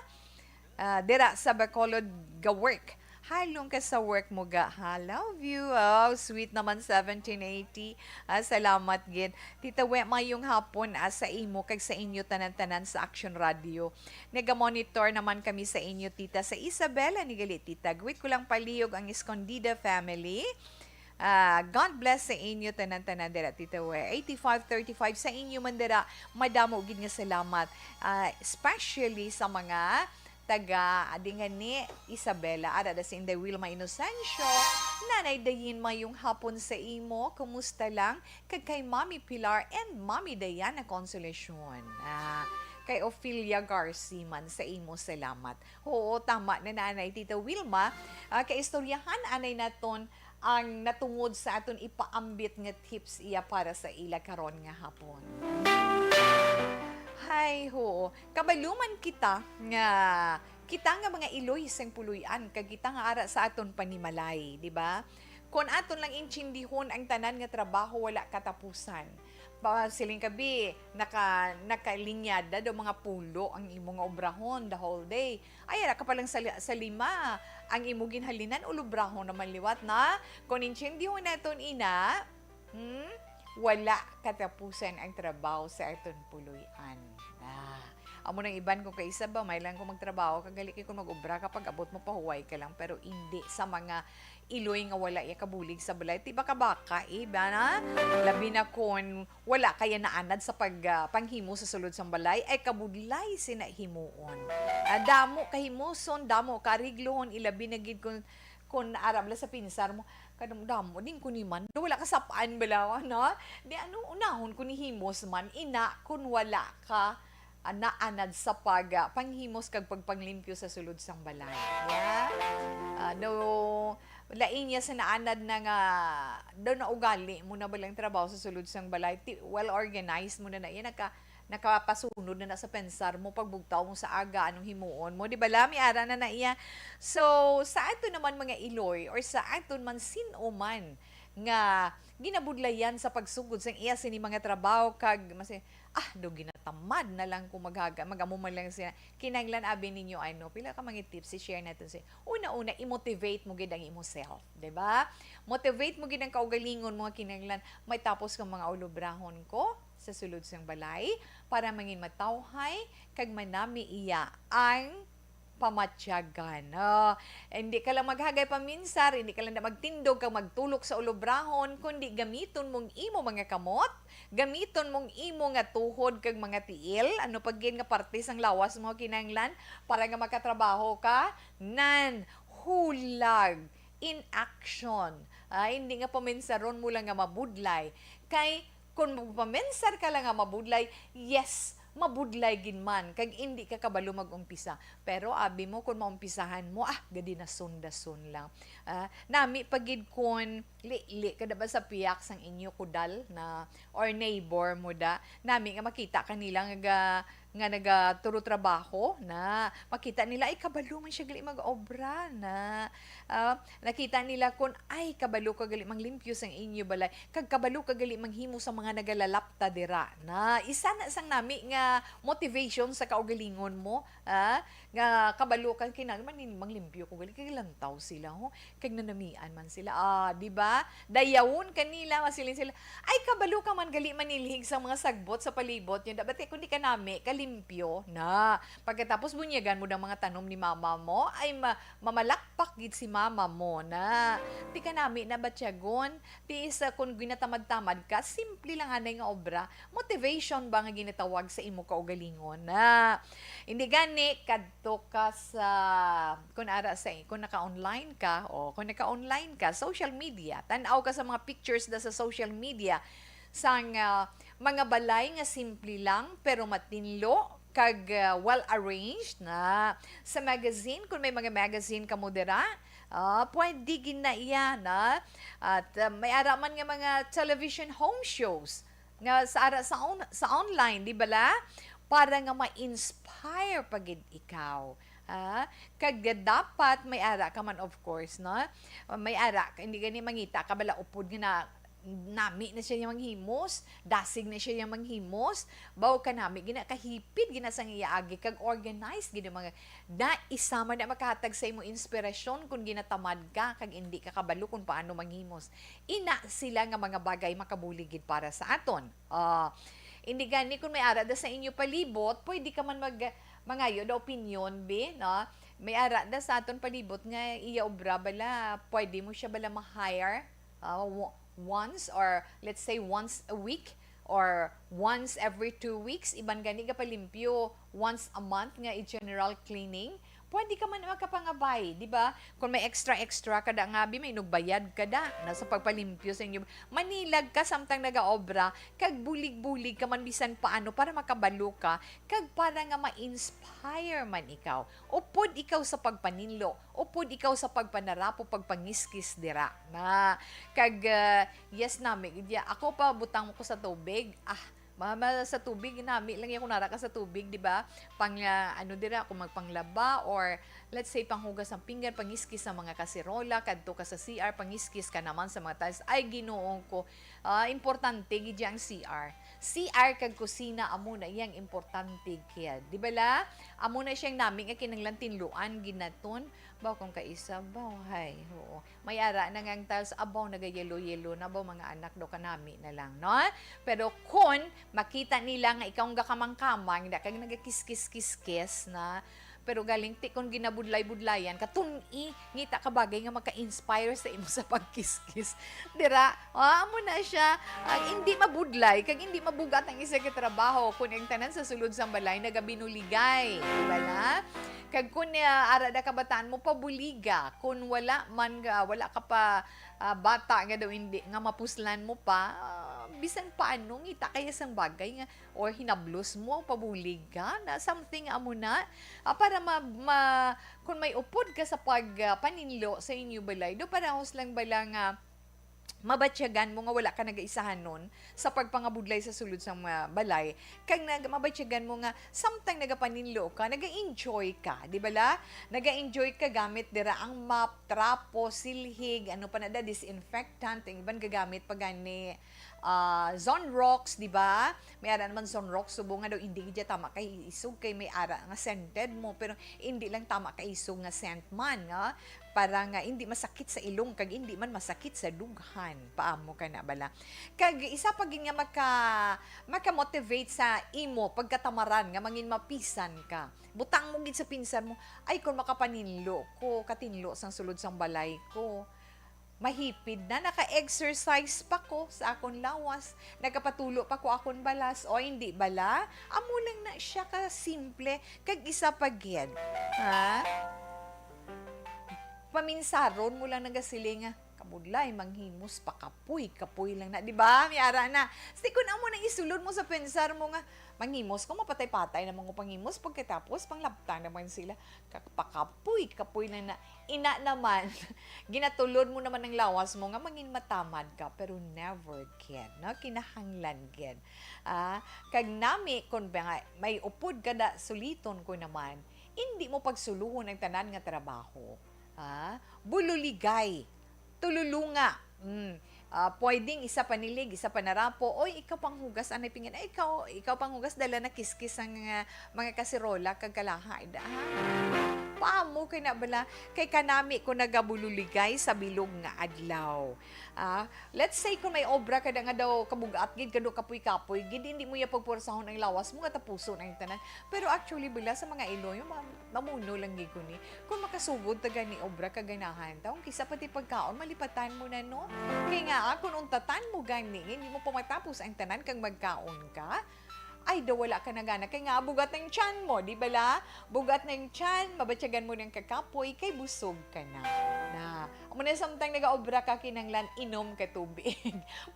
Ah, dira sa Bacolod ga-work. Halong ka sa work mo ga, ha? Love you. Oh, sweet naman, seventeen eighty. Ah, salamat gid. Tita We, mayong hapon, ah, sa imo kag sa inyo tanan-tanan sa Action Radio. Naga-monitor naman kami sa inyo, tita, sa Isabela ni gali, tita. Greet ko lang palihog ang Escondida family. Ah, God bless sa inyo tanan-tanan dira, tita We. Eighty-five thirty-five sa inyo man dira, madamo gid nga salamat. Ah, especially sa mga taga, adi nga ni Isabela, ara da si Inday Wilma Inocencio. Nanay Dayin, mayong hapon sa imo. Kumusta lang? Kag kay Mami Pilar and Mami Diana Consolacion. Ah, kay Ophelia Garci man sa imo, salamat. Oo, tama na, Nanay Tita Wilma. Ah, kaistoryahan anay naton ang natungod sa aton ipaambit nga tips iya para sa ila karon nga hapon. Hay, oo. Kabalo man kita nga, kita nga mga iloy sang puloy-an, kag kita nga ara sa aton panimalay, di ba? Kon aton lang intindihon, ang tanan nga trabaho wala katapusan. Ba, siling ka, bi, naka-, nakalinyada daw mga pulo ang imo nga obrahon the whole day. Ay, ara ka pa lang sa li-, sa lima, ang imo ginhalinan, ulubrahon naman liwat na. Kon intindihon naton ina, hmm, wala katapusan ang trabaho sa aton puloy-an. Ah, amo nang iban kung kaisa ba, may lang kung magtrabaho ka, gali kay kung mag-obra ka, pag-abot mo, pahuway ka lang, pero indi sa mga iloy nga wala iya kabulig sa balay. Ti baka-baka, eh, ba na? Labi na kon wala kaya naanad sa pag, ah, panghimo sa sulod sang balay, ay kabudlay sina himuon. Ah, damo kahimuson, damo kaariglohon, ilabi na gid kon, kon ara bala sa pinsar mo, kadamo-damo din ko ni man. Wala ka sapaan bala, no? Di ano, unahon ko ni himos man, ina, kon wala ka, ah, naanad sa pag, ah, panghimos kag pagpanglimpyo sa sulod sang balay. Yeah? Ah, no, lain niya sa naanad na nga, daw naugali mo na balang trabaho sa sulod sang balay. Ti-, well organized mo na na. Yan, naka-, nakapasunod na na sa pensar mo, pagbugtaw mo sa aga, anong himuon mo. Di ba, lami, ara na na iya. So, sa ato naman mga iloy, or sa aton man sino man nga ginabudlayan sa pagsugod sang iya sini mga trabaho, kag masi-, ah, do ginatamad na lang ko maghaga, mag-amo man lang siya. Kinahanglan abi ninyo, ano, pila ka mga tips i-share natin sa una-una, i-motivate mo gid ang imo self, di ba? Motivate mo gid ang kaugalingon mo nga kinahanglan may tapos kang mga ulubrahon ko sa sulod sang balay para mangin matawhay kag manami iya ang pamatyagan. Oh, hindi ka lang maghagay paminsar, hindi ka lang na magtindog kag magtulok sa ulubrahon, kundi gamiton mong imo mga kamot, gamiton mong imo nga tuhod kag mga tiil, ano pa gid nga parte sang lawas mo kinahanglan para nga makatrabaho ka, nan, hulag, in action. Ah, hindi nga paminsaron mo lang nga mabudlay. Kay kung magpaminsar ka lang nga mabudlay, yes, mabudlay gid man, kag indi ka kabalo mag-umpisa. Pero abi mo, kung maumpisahan mo, ah, gadi na sundason lang. Ah, nami pa gid kun lili ka na ba sa piyak sang inyo kudal na, or neighbor mo da. Nami nga makita ka nila nga ga-, nga nagaturo trabaho na makita nila, ay, kabalo man siya gali mag-obra na. Ah, nakita nila kun, ay, kabalo ka gali manglimpyo sang inyo balay, kag kabalo ka gali manghimo sa mga nagalalapta dira na. Isa na sang nami nga motivation sa kaugalingon mo, ah, nga kabalo ka kinahanglan man manglimpyo ko gali kay lantaw sila, ho. Kag nanamian man sila. Ah, di ba? Dayawon kanila, masiling sila, "Ay, kabalo ka man gali manilhig sa mga sagbot sa palibot niyo. Dapat kay kundi ka nami, kalimpyo na." Pagkatapos bunyagan mo ang mga tanom ni mama mo, ay ma-, mamalakpak gid si mama mo na. Di ka nami na batyagon. Ti isa, kung ginatamad-tamad ka, simple lang anay nga obra. Motivation ba nga ginatawag sa imo kaugalingon na. Hindi gani, kadto ka sa, kung ara sa, kung naka-online ka, o kung naka-online ka, social media, tan-aw ka sa mga pictures da sa social media, sang, ah, mga balay nga simple lang, pero matinlo, kag, ah, well-arranged na. Sa magazine, kung may mga magazine ka mo dira, ah, pwede gid na iya na. At, ah, may ara man nga mga television home shows nga sa ara sa on-, sa online, di bala? Para nga ma-inspire pa gid ikaw. Ah, kag dapat may ara ka man, of course, no? May ara ka, hindi gani mangita ka bala upod nga na, nami na siya yang manghimos, dasig na siya yang manghimos, baw kanami gina kahipid gina sang iya agi kag organized gid ang mga na isa man na makahatag sa imo inspirasyon kung ginatamad ka kag indi ka kabalo kung paano manghimos. Ina sila nga mga bagay makabulig gid para sa aton. Ah, indi gani kung may ara da sa inyo palibot, pwede ka man mag mangayo da opinyon, be, no? May ara da sa aton palibot nga iya obra bala, pwede mo siya bala ma-hire? Ah, wo- once or let's say once a week or once every two weeks, iban gani gapalimpyo once a month nga i-general cleaning, pwede ka man makapangabay, di ba? Kung may extra-extra ka da nga, bi, may nugbayad ka da na sa pagpalimpyo sa inyo. Manilag ka samtang nagaobra, kag bulig-bulig ka man bisan paano para makabalo ka, kag para nga ma-inspire man ikaw. Upod ikaw sa pagpaninlo, upod ikaw sa pagpanarapo, pagpangiskis dira. Na, kag, ah, yes, nami, gid ya. Ako pa, butang mo ko sa tubig. Ah, mama, sa tubig, nami lang ya kung nara ka sa tubig, di ba? Pang, ah, ano dira, kung magpanglaba or, let's say, panghugas ng pinggan, pangiskis sa mga kasirola, kadto ka sa C R, pangiskis ka naman sa mga tiles. Ay, Ginoo ko, ah, importante gid ya ang C R. C R kag kusina, amo na iyang importante kaya. Di ba la? Amo na siyang nami nga kinahanglan tinluan, ginaton. Baw kung kaisa, baw, hay, oo. May ara na nga ang tiles, abaw, naga-yellow-yellow na, baw, mga anak, daw kanami na lang, no? Pero kun makita nila nga ikaw ang gakamang-kamang, da kag nagakiskis-kiskis na, pero galing ti kun ginabudlay-budlayan ka, tun-i, ngita ka bagay nga maka-inspire sa imo sa pagkiskis. Dira, ah, amo na siya. Ang hindi mabudlay, kag hindi mabugat ang isa ka trabaho, kun ang tanan sa sulod sang balay nagabinuligay. Di ba na? Kag kun, ah, ara da kabataan mo, pabuliga. Kun wala man nga, wala ka pa, ah, bata nga daw hindi, nga mapuslan mo pa, ah, bisan paano, ngita kaya sang bagay nga, or hinablos mo, pabulig ka, na something amo na, ah, para ma, ma, kun may upod ka sa pag, ah, paninlo sa inyo balay, do parehas lang bala nga mabatyagan mo nga wala ka nagaisahanon sa pagpangabudlay sa sulod sang mga balay, kag nag-, mabatyagan mo nga samtang nagapaninlo ka, naga-enjoy ka, di ba la? Naga-enjoy ka gamit dira ang mop, trapo, silhig, ano pa na da, disinfectant, ang iban gagamit pa gani, ah, Zonrox, di ba? May ara naman Zonrox, subong nga daw hindi gid tama kay isog kay may ara nga scented mo, pero hindi lang tama kay isog nga scent man, nga para nga hindi masakit sa ilong kag hindi man masakit sa dughan. Paamo ka na bala? Kag isa pa gid nga maka, maka-motivate sa imo pagkatamaran nga mangin mapisan ka. Butang mo gid sa pinsar mo, "Ay, kung makapaninlo ko, katinlo sang sulod sang balay ko. Mahipid na, naka-exercise pa ko sa akon lawas, nakapatulo pa ko akon balas." O, hindi bala? Amo lang na siya ka simple, kag isa pa gid. Ha? Paminsaron mo lang nagasiling nga, "Kabudlay, manghimos pa, kapoy, kapoy lang na." Di ba? May ara na. Sa kun amo nang isulod mo sa pensar mo nga, "Manghimos ko, mapatay-patay naman ko panghimos, pagkatapos, panglabta naman sila." Ka-, pakapoy, kapoy lang na. Ina naman, ginatulod mo naman ang lawas mo nga mangin matamad ka, pero never gid, no? Kinahanglan gid. Ah, kag nami, kun ba nga, may upod ka na suliton ko naman, hindi mo pagsuluhon ang tanan nga trabaho. Ah, bululigay, tululunga. Mm. Ah, pwedeng isa panilig, isa panarapo. "Oy, ikaw panghugas, anay pingin. Ay, ikaw, ikaw panghugas, dala na kiskis ang, ah, mga kasirola kag kalaha." Da, ha? Paamo kay na bala? Kay kanami ko nagabululigay sa bilog nga adlaw. Ah, let's say kung may obra ka da nga daw kabugat gid, kado kapoy-kapoy gid, hindi mo ya pagpursahon ang lawas mo nga tapuson ang tanan. Pero actually, bala sa mga Iloy, ma-, mamuno lang gid ko ni. Kung makasugod ta gani obra kaganahan ta, kung kisa pati pagkaon, malipatan mo na, no? Kay nga, ah, kung untatan mo gani, nga hindi mo pa matapos ang tanan kag magkaon ka, ay, daw wala ka na gana. Kay nga, bugat ang tiyan mo, di ba la? Bugat na yung tiyan, mabatyagan mo ng kakapoy, kay busog ka na. Na, amo na samtang nagaobra ka, kinanglan, inom ka tubig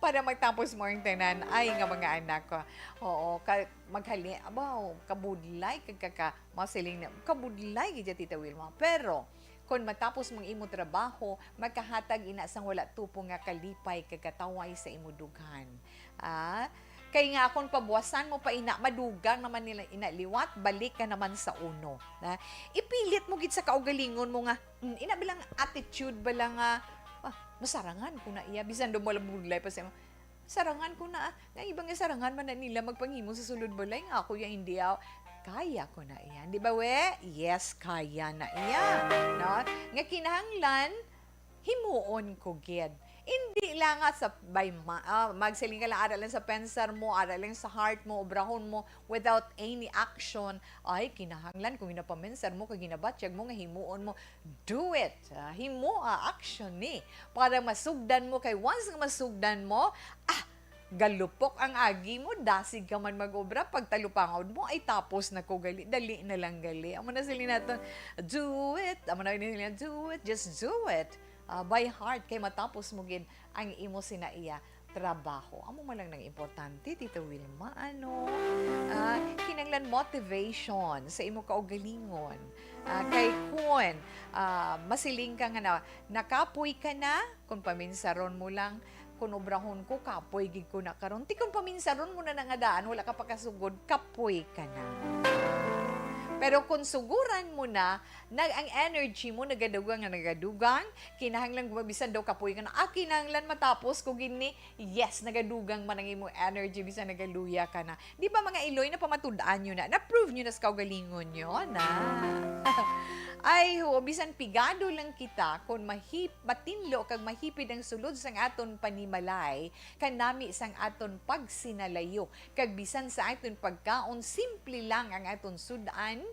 para matapos mo ang tanan. Ay, nga mga anak ko. Oo, ka, maghali, abaw, kabudlay, kag kaka, masiling na, kabudlay, gid ya, Tita Wilma. Pero, kon matapos mong imo trabaho, makahatag ina sang wala tupong nga kalipay kag kataway sa imo dughan. Ah, kay nga akon pabuwasan mo pa ina, madugang naman nila ina liwat, balik ka naman sa uno. Na, ipilit mo gid sa kaugalingon mo nga, mm, ina bilang attitude ba lang nga, Ah, masarangan ko na iya. Bisan daw wala budlay pa sa imo. Sarangan ko na, ah. Nga iba nga sarangan man na nila magpanghimo sa sulod balay, nga ako ya hindi, ah. Kaya ko na iya. Di ba, we? Yes, kaya na iya. No? Nga kinahanglan, himuon ko gid. Hindi lang nga sa by ma-, ah, magsiling ka lang, ara lang sa pensar mo, ara lang sa heart mo, obrahon mo, without any action. Ay, kinahanglan kung ginapamensar mo, kag ginabatyag mo, nga himuon mo, do it. Ah, himoa, action ni. Para masugdan mo, kay once nga masugdan mo, ah, galupok ang agi mo, dasig ka man mag-obra, pagtalupangod mo, ay tapos na ko gali, dali na lang gali. Amo na sila naton, do it. Amo na sila, do it, just do it. Ah, by heart, kay matapos mo gid ang imo sinaiya trabaho. Amo man lang nang importante, Tita Wilma, ano? Ah, kinahanglan motivation sa imo kaugalingon. Ah, kay kun, ah, masiling ka nga na, nakapoy ka na, kung paminsaron mo lang, kung obrahon ko, kapoy gid ko na karon. Ti kung paminsaron mo na na nga daan, wala ka pa kasugod, kapoy ka na. Pero kung suguran mo na, nag, ang energy mo nagadugang nga nagadugang, kinahanglan gumabisan daw kapoy ka na, ah, kinahanglan matapos ko gini, yes, nagadugang man ang imong energy, bisan nagaluya ka na. Di ba, mga Iloy, napamatud-an nyo na? Na-prove nyo na sa kaugalingon nyo na? Ay, ho, bisan pigado lang kita, kung mahip-, matinlo kag mahipid ang sulod sang aton panimalay, kanami sang aton pagsinalayo, kag bisan sa aton pagkaon, simple lang ang aton sud-an,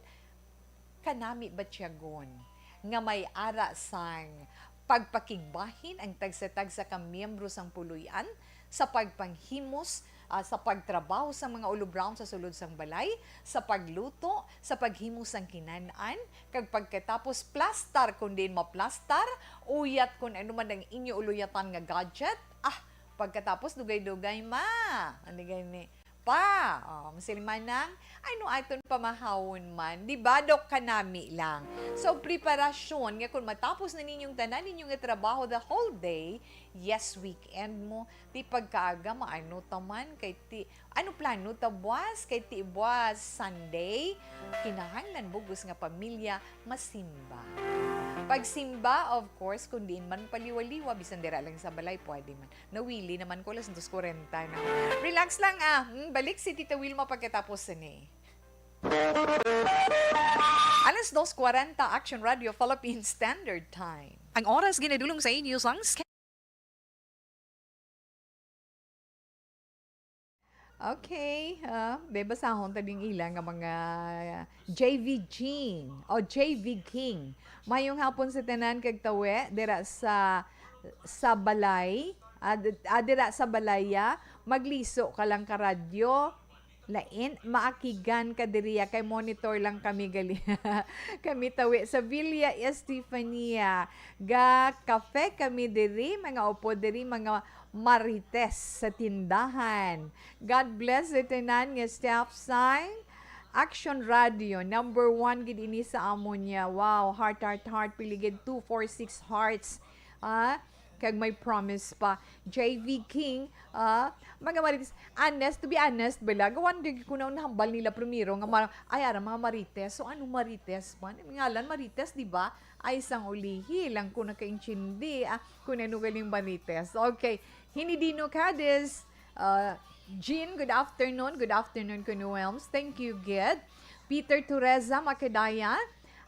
kanami batyagon nga may ara sang pagpakigbahin ang tagsa-tagsa ka miyembro sang puloy-an sa pagpanghimos, ah, sa pagtrabaho sa mga ulobrawon sa sulod sang balay, sa pagluto, sa paghimo sang kinan-an, kag pagkatapos plastar kon diin maplastar, uyat kon ano man ang inyo uluyatan nga gadget. Ah, pagkatapos dugay-dugay ma. Ano gani? Pa, oh, Mister Manang, ano aton pamahawon man? Di ba, Dok, kanami lang? So, preparasyon nga kung matapos na ninyong tanan ninyo nga trabaho the whole day, yes, weekend mo, ti pagkaaga, maano ta man, kay ti, ano plano ta buwas? Kay ti buwas Sunday, kinahanglan bugos nga pamilya, masimba. Pagsimba, of course, kung diin man paliwa-liwa, bisan dira lang sa balay, pwede man. Nawili naman ko, alas dos kwarenta na. Relax lang, ah. Hmm, balik si Tita Wilma pagkatapos ni. Alas dos kwarenta, Action Radio Philippine Standard Time. Ang oras ginadulong sa inyo sang Sky. Okay, ah, be, basahon ta ding ila nga mga J V King o J V King. Mayong hapon sa tanan kag tawe dira sa, sa balay, ah, d-, ah, dira sa balaya, magliso ka lang ka radyo. Lain, maakigan ka diriya kay monitor lang kami gali. Kami tawi sa Villa Estefania. Ga kafe kami diri, mga upo diri, mga marites sa tindahan. God bless the tanan nga staff sang Action Radio. Number one gid ini sa amon niya. Wow, heart, heart, heart. Pili gid, two, four, six hearts. Ah, kag may promise pa. J V King, ah, mga marites. Honest, to be honest, bala, gawan di ko na nahambal nila primero nga mar-, ay, ara, mga marites. So, ano marites man? Ang ngalan marites, di ba? Ay, sang ulihi lang ko nakaintindi, ah, kung ano galing marites. Okay. Hinidino Cadiz, ah, Jean, good afternoon. Good afternoon, Kuya Wilms. Thank you, gid. Peter Teresa Macadaya,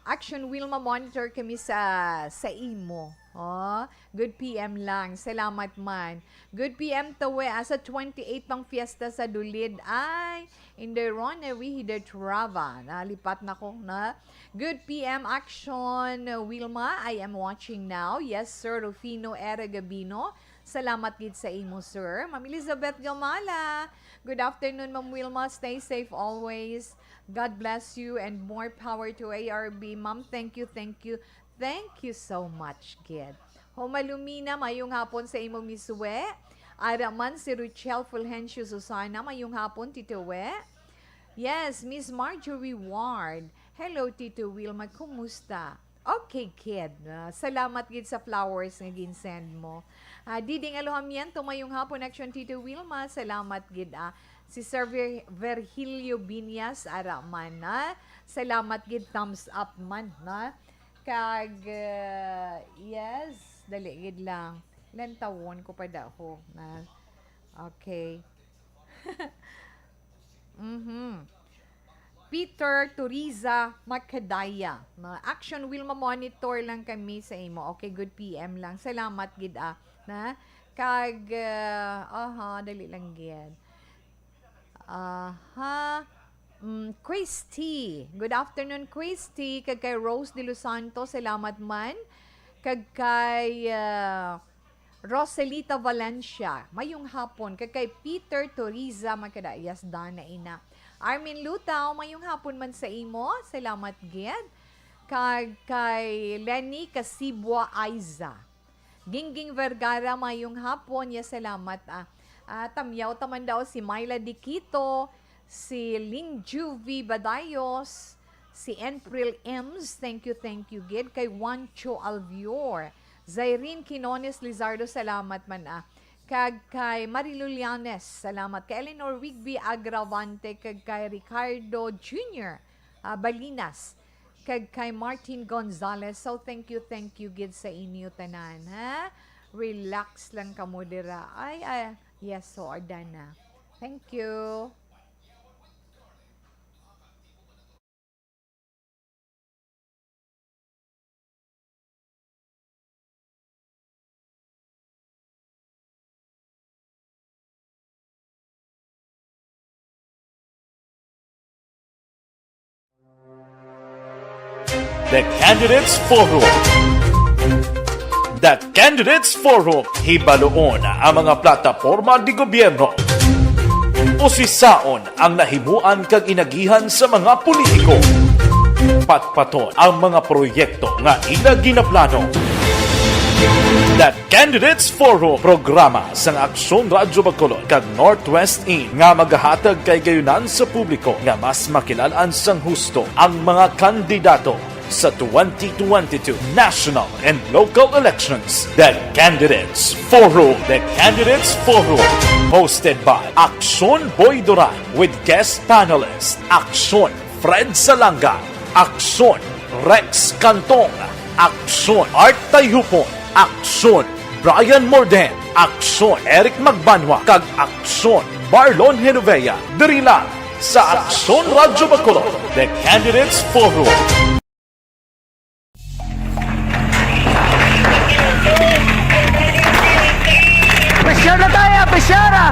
Action Wilma, monitor kami sa, sa imo. Oh, good P M lang. Salamat man. Good P M tawe, asa twenty-eight pang fiesta sa Dulid. Ay, in the Ronnery Hider Trava. Nalipat na ko, na. Good P M Action, Wilma. I am watching now. Yes, Sir Rufino Era Gabino. Salamat gid sa imo, sir. Ma'am Elizabeth Gamala, good afternoon, Ma'am Wilma. Stay safe always. God bless you and more power to A R B. Ma'am, thank you, thank you, thank you so much, gid. Homalumina, mayong hapon sa imo, Miss We. Ara man si Ruchel Fulgencio Susana, mayong hapon, Tito We. Yes, Miss Marjorie Ward. Hello, Tito Wilma, kumusta? Okay, kid. Ah, salamat gid sa flowers nga ginsend mo. Ah, Diding Alojamiento, mayong hapon, Action Tito Wilma. Salamat gid, ah. Si Sir Vir-, Virgilio Binyas, ara man, ah. Salamat gid, thumbs up man, na. Kag, ah, yes, Dali gid lang. Lantawon ko pa daw na. Okay. Mhm. Peter Turiza Macadaya. Mga action, Wilma, monitor lang kami sa imo. Okay, good P M lang. Salamat gid, ah. Na? Kag, ah, aha, dali lang gid. Aha. Mm, Christy. Good afternoon, Christy. Kag kay Rose de los Santos, salamat man. Kag kay, ah, Roselita Valencia, mayong hapon. Kag kay Peter Toriza Macadayas, Dana Ina. Armin Lutaw, mayong hapon man sa imo. Salamat gid. Kag kay Lenny Casibua Aiza. Gingging Vergara, mayong hapon. Ya, salamat, ah. Ah, tamyaw ta man daw si Myla Diquito, si Ling Juvie Badayos, si Enpril Ems, thank you, thank you gid. Kay Juancho Alvior, Zairine Quinones Lizardo, salamat man, ah. Kag kay Marilu Llanes, salamat. Kay Eleanor Wigby Agravante, kag kay Ricardo Junior, ah, Balinas, kag kay Martin Gonzalez. So, thank you, thank you gid sa inyo tanan, ha? Relax lang kamo dira. Ay, ay, yes, so, Ardana. Thank you. The Candidates Forum. The Candidates Forum. Hibaluon ang mga plataporma di gobyerno. Usisaon ang nahimuan kag inagihan sa mga politiko. Patpaton ang mga proyekto nga ila ginaplano. The Candidates Forum, programa sang Aksyon Radyo Bacolod kag Northwest In nga magahatag kay gayunan sa publiko nga mas makilal-an sang husto ang mga kandidato sa twenty twenty-two national and local elections. The Candidates Forum. The Candidates Forum, hosted by Aksyon Boy Duran with guest panelist Aksyon Fred Salanga, Aksyon Rex Cantong, Aksyon Art Tayhupon, Aksyon Brian Morden, Aksyon Eric Magbanwa, kag Aksyon Marlon Genovea. Diri lang sa Aksyon Radyo Bacolod, The Candidates Forum. Pressure na tayo, pressure na!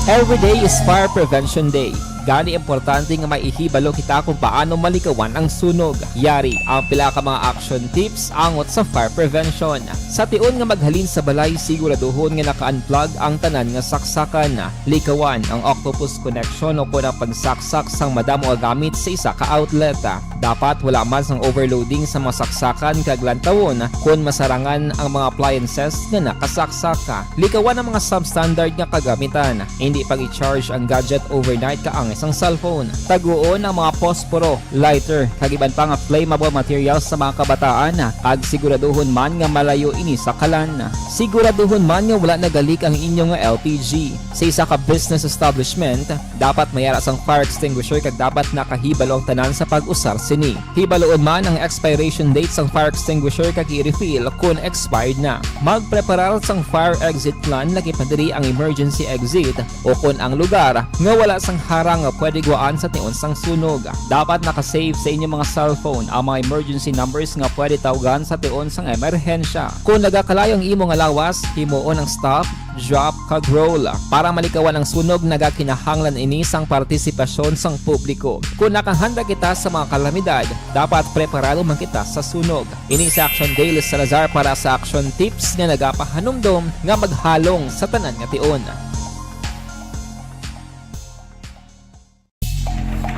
Every day is Fire Prevention Day. Gani, importante nga may ihibalo kita kung paano malikawan ang sunog. Yari ang pila ka mga action tips angot sa fire prevention. Sa tion nga maghalin sa balay, siguraduhon nga naka-unplug ang tanan nga saksakan. Likawan ang octopus connection o kon ang pagsaksak sang madamo nga gamit sa isa ka outlet. Dapat wala man sang overloading sa mga saksakan kag lantawon kon masarangan ang mga appliances nga nakasaksak. Likawan ang mga substandard nga kagamitan. Indi pag-i-charge ang gadget overnight kaangay sang cellphone. Taguon ang mga posporo, lighter, kag iban pa nga flammable materials sa mga kabataan, kag siguraduhon man nga malayo ini sa kalan. Siguraduhon man nga wala nagalik ang inyo nga L P G. Sa isa ka business establishment, dapat may ara sang fire extinguisher kag dapat nakahibalo ang tanan sa pag-usar sini. Hibaluon man ang expiration date sang fire extinguisher kag i-refill kon expired na. Magpreparar sang fire exit plan, lakip na diri ang emergency exit o kon ang lugar nga wala sang harang nga pwede gwaan sa tion sang sunog. Dapat naka-save sa inyo mga cellphone ang mga emergency numbers nga pwede tawgan sa tion sang emerhensya. Kon nagakalayo ang imo nga lawas, himuon ang stop, drop, kag roll. Para malikawan ang sunog, nagakinahanglan ini sang partisipasyon sang publiko. Kon nakahanda kita sa mga kalamidad, dapat preparado man kita sa sunog. Ini si Action Dale Salazar para sa Action Tips nga nagapahanumdom nga maghalong sa tanan nga tion.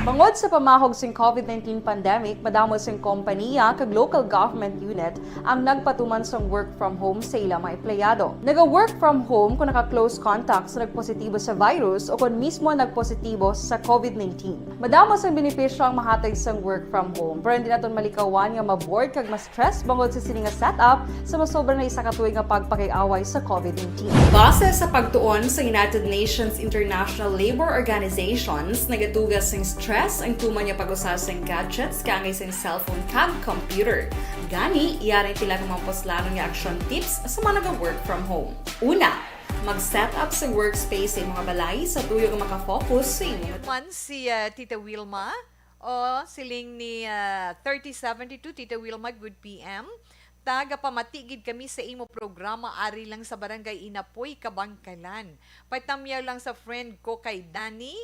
Bangod sa pamahog sing COVID nineteen pandemic, madamo sing kompaniya kag local government unit ang nagpatuman sang work from home sa ila mga empleyado. Naga-work from home kung naka-close contact sa nagpositibo sa virus o kon mismo nagpositibo sa COVID nineteen. Madamo sang benepisyo ang mahatag sang work from home, pero hindi naton malikawan nga ma-bored kag ma-stress bangod sa sini nga setup sa masobra na isa ka tuig nga pagpakig-away sa COVID nineteen. Base sa pagtuon sa United Nations International Labour Organizations, nagatuga sing stress ang tuman nga pag-usa sing gadgets kaangay sing cellphone kag computer. Gani, yari sila nga mga puslanon nga action tips sa mga naga-work from home. Una, mag-set up sa workspace sa imong balay sa tuyo nga makafocus sa imong Man si, ah, Tita Wilma. O, siling ni, ah, thirty seventy-two, Tita Wilma, good P M. Tagapamati gid kami sa imo programa, ari lang sa Barangay Inapoy, Kabangkalan. Patamyaw lang sa friend ko kay Danny,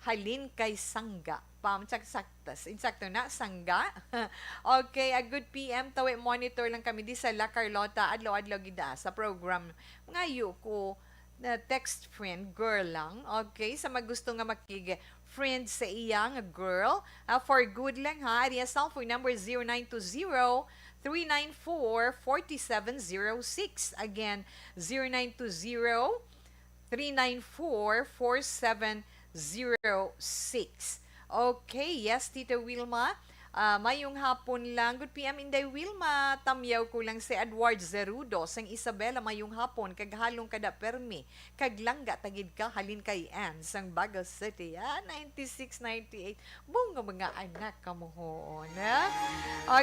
halin kay Sangga. Pam, sak-, saktas. Insakto na, Sangga. Okay, a good P M, tawi monitor lang kami di sa La Carlota, adlaw-adlaw gid, ah, sa program. Ngayo ko, na text friend, girl lang. Okay, sa magusto nga makig-friend sa iya nga girl, ah, for good lang ha. Ari ang cellphone number, zero nine two zero, three nine four, four seven zero six. Again, zero nine two zero, three nine four, four seven zero six. Okay, yes, Tita Wilma. Ah, mayong hapon lang. Good P M, Inday Wilma. Tamyaw ko lang si Edward Zerudo sang Isabela. Mayong hapon, kag halong kada permi, kag langga ta gid ka, halin kay Ann sang Bago City. Ah, ninety-six, ninety-eight. Bunga mga anak kamuhoon, ha?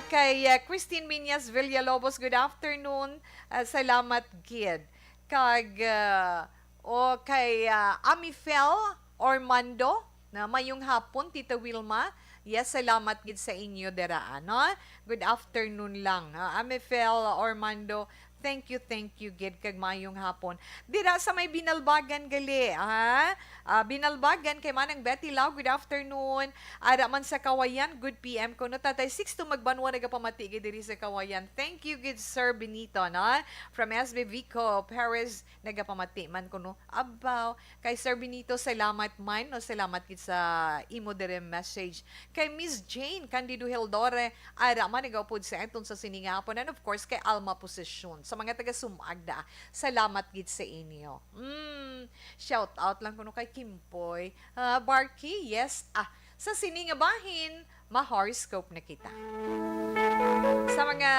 Okay, ah, Christine Minyas Villalobos, good afternoon. Ah, salamat gid. Kag, ah, o kay, ah, Amifel Ormando, na mayong hapon, Tita Wilma. Yes, salamat gid sa inyo dira, ano? Good afternoon lang. Ah, Amifel Ormando, thank you, thank you gid, kag mayong hapon. Dira sa may Binalbagan gali, ha? Ah, Binalbagan kay Manang Betty Lau, good afternoon. Ara man sa Kawayan, good P M kuno. Tatay Sixto Magbanwa nagapamati gid diri sa Kawayan. Thank you gid, Sir Benito, no? From S B Vico Perez, nagapamati man kuno. Abaw, kay Sir Benito, salamat man, no? Salamat gid sa imo diri message. Kay Miss Jane Candido Hildore, ara man nagaupod sa aton sa sini nga hapon. And of course, kay Alma Posesyon, sa mga taga Sumagda, salamat gid sa inyo. Mm, shout out lang kuno kay Kimpoy. Ah, Barky, yes. Ah, sa sini nga bahin, ma-horoscope na kita. Sa mga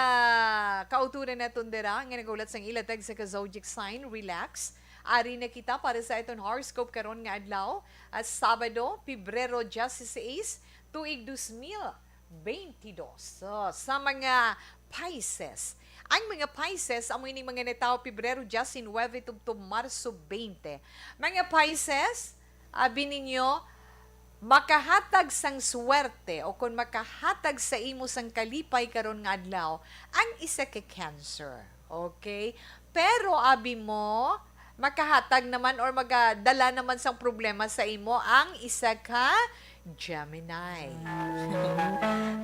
kauturan naton dira nga nagaulat sang ila tagsa ka zodiac sign, relax. Ari na kita para sa aton horoscope karon nga adlaw, ah, Sabado, Pebrero diyesisais, tuig dos mil beintidos. So, sa mga Pisces, ang mga Pisces amo ining mga natawo Pebrero diyesinuebe tubtob Marso beinte. Mga Pisces, abi ninyo, makahatag sang swerte o kon makahatag sa imo sang kalipay karon nga adlaw ang isa ka Cancer. Okay? Pero abi mo, makahatag naman or magadala naman sang problema sa imo ang isa ka Gemini.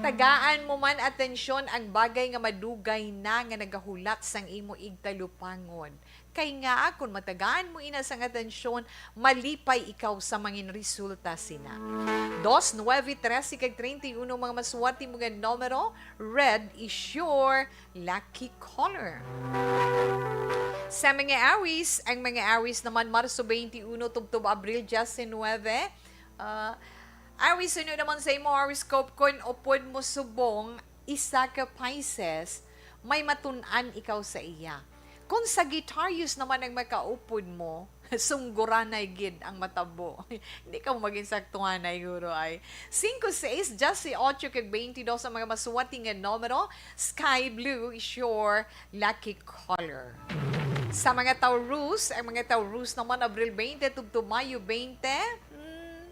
Tagaan mo man atensyon ang bagay nga madugay na nga nagahulat sang imo igtalupangon. Kay nga, kon matagaan mo ina sang atensyon, malipay ikaw sa mangin resulta sina. Dos, nuebe, trese, kag treinta y uno, mga maswerte mo nga numero, red is your lucky color. Sa mga Aries, ang mga Aries naman, Marso twenty-one tubtob Abril diyesinuebe. Ah, Aries, suno naman sa imo horoscope, kon upod mo subong isa ka Pisces, may matun-an ikaw sa iya. Kung Sagittarius naman ang makaupod mo, sungguranay gid ang matabo. Hindi ka mo maging saktuhanay, guro, ay. Singko, sais, diyes y ocho, kag beintidos ang mga maswerte nga numero. Sky blue is your lucky color. Sa mga Taurus, ang mga Taurus naman, Abril beinte tubtob Mayo beinte, hmm,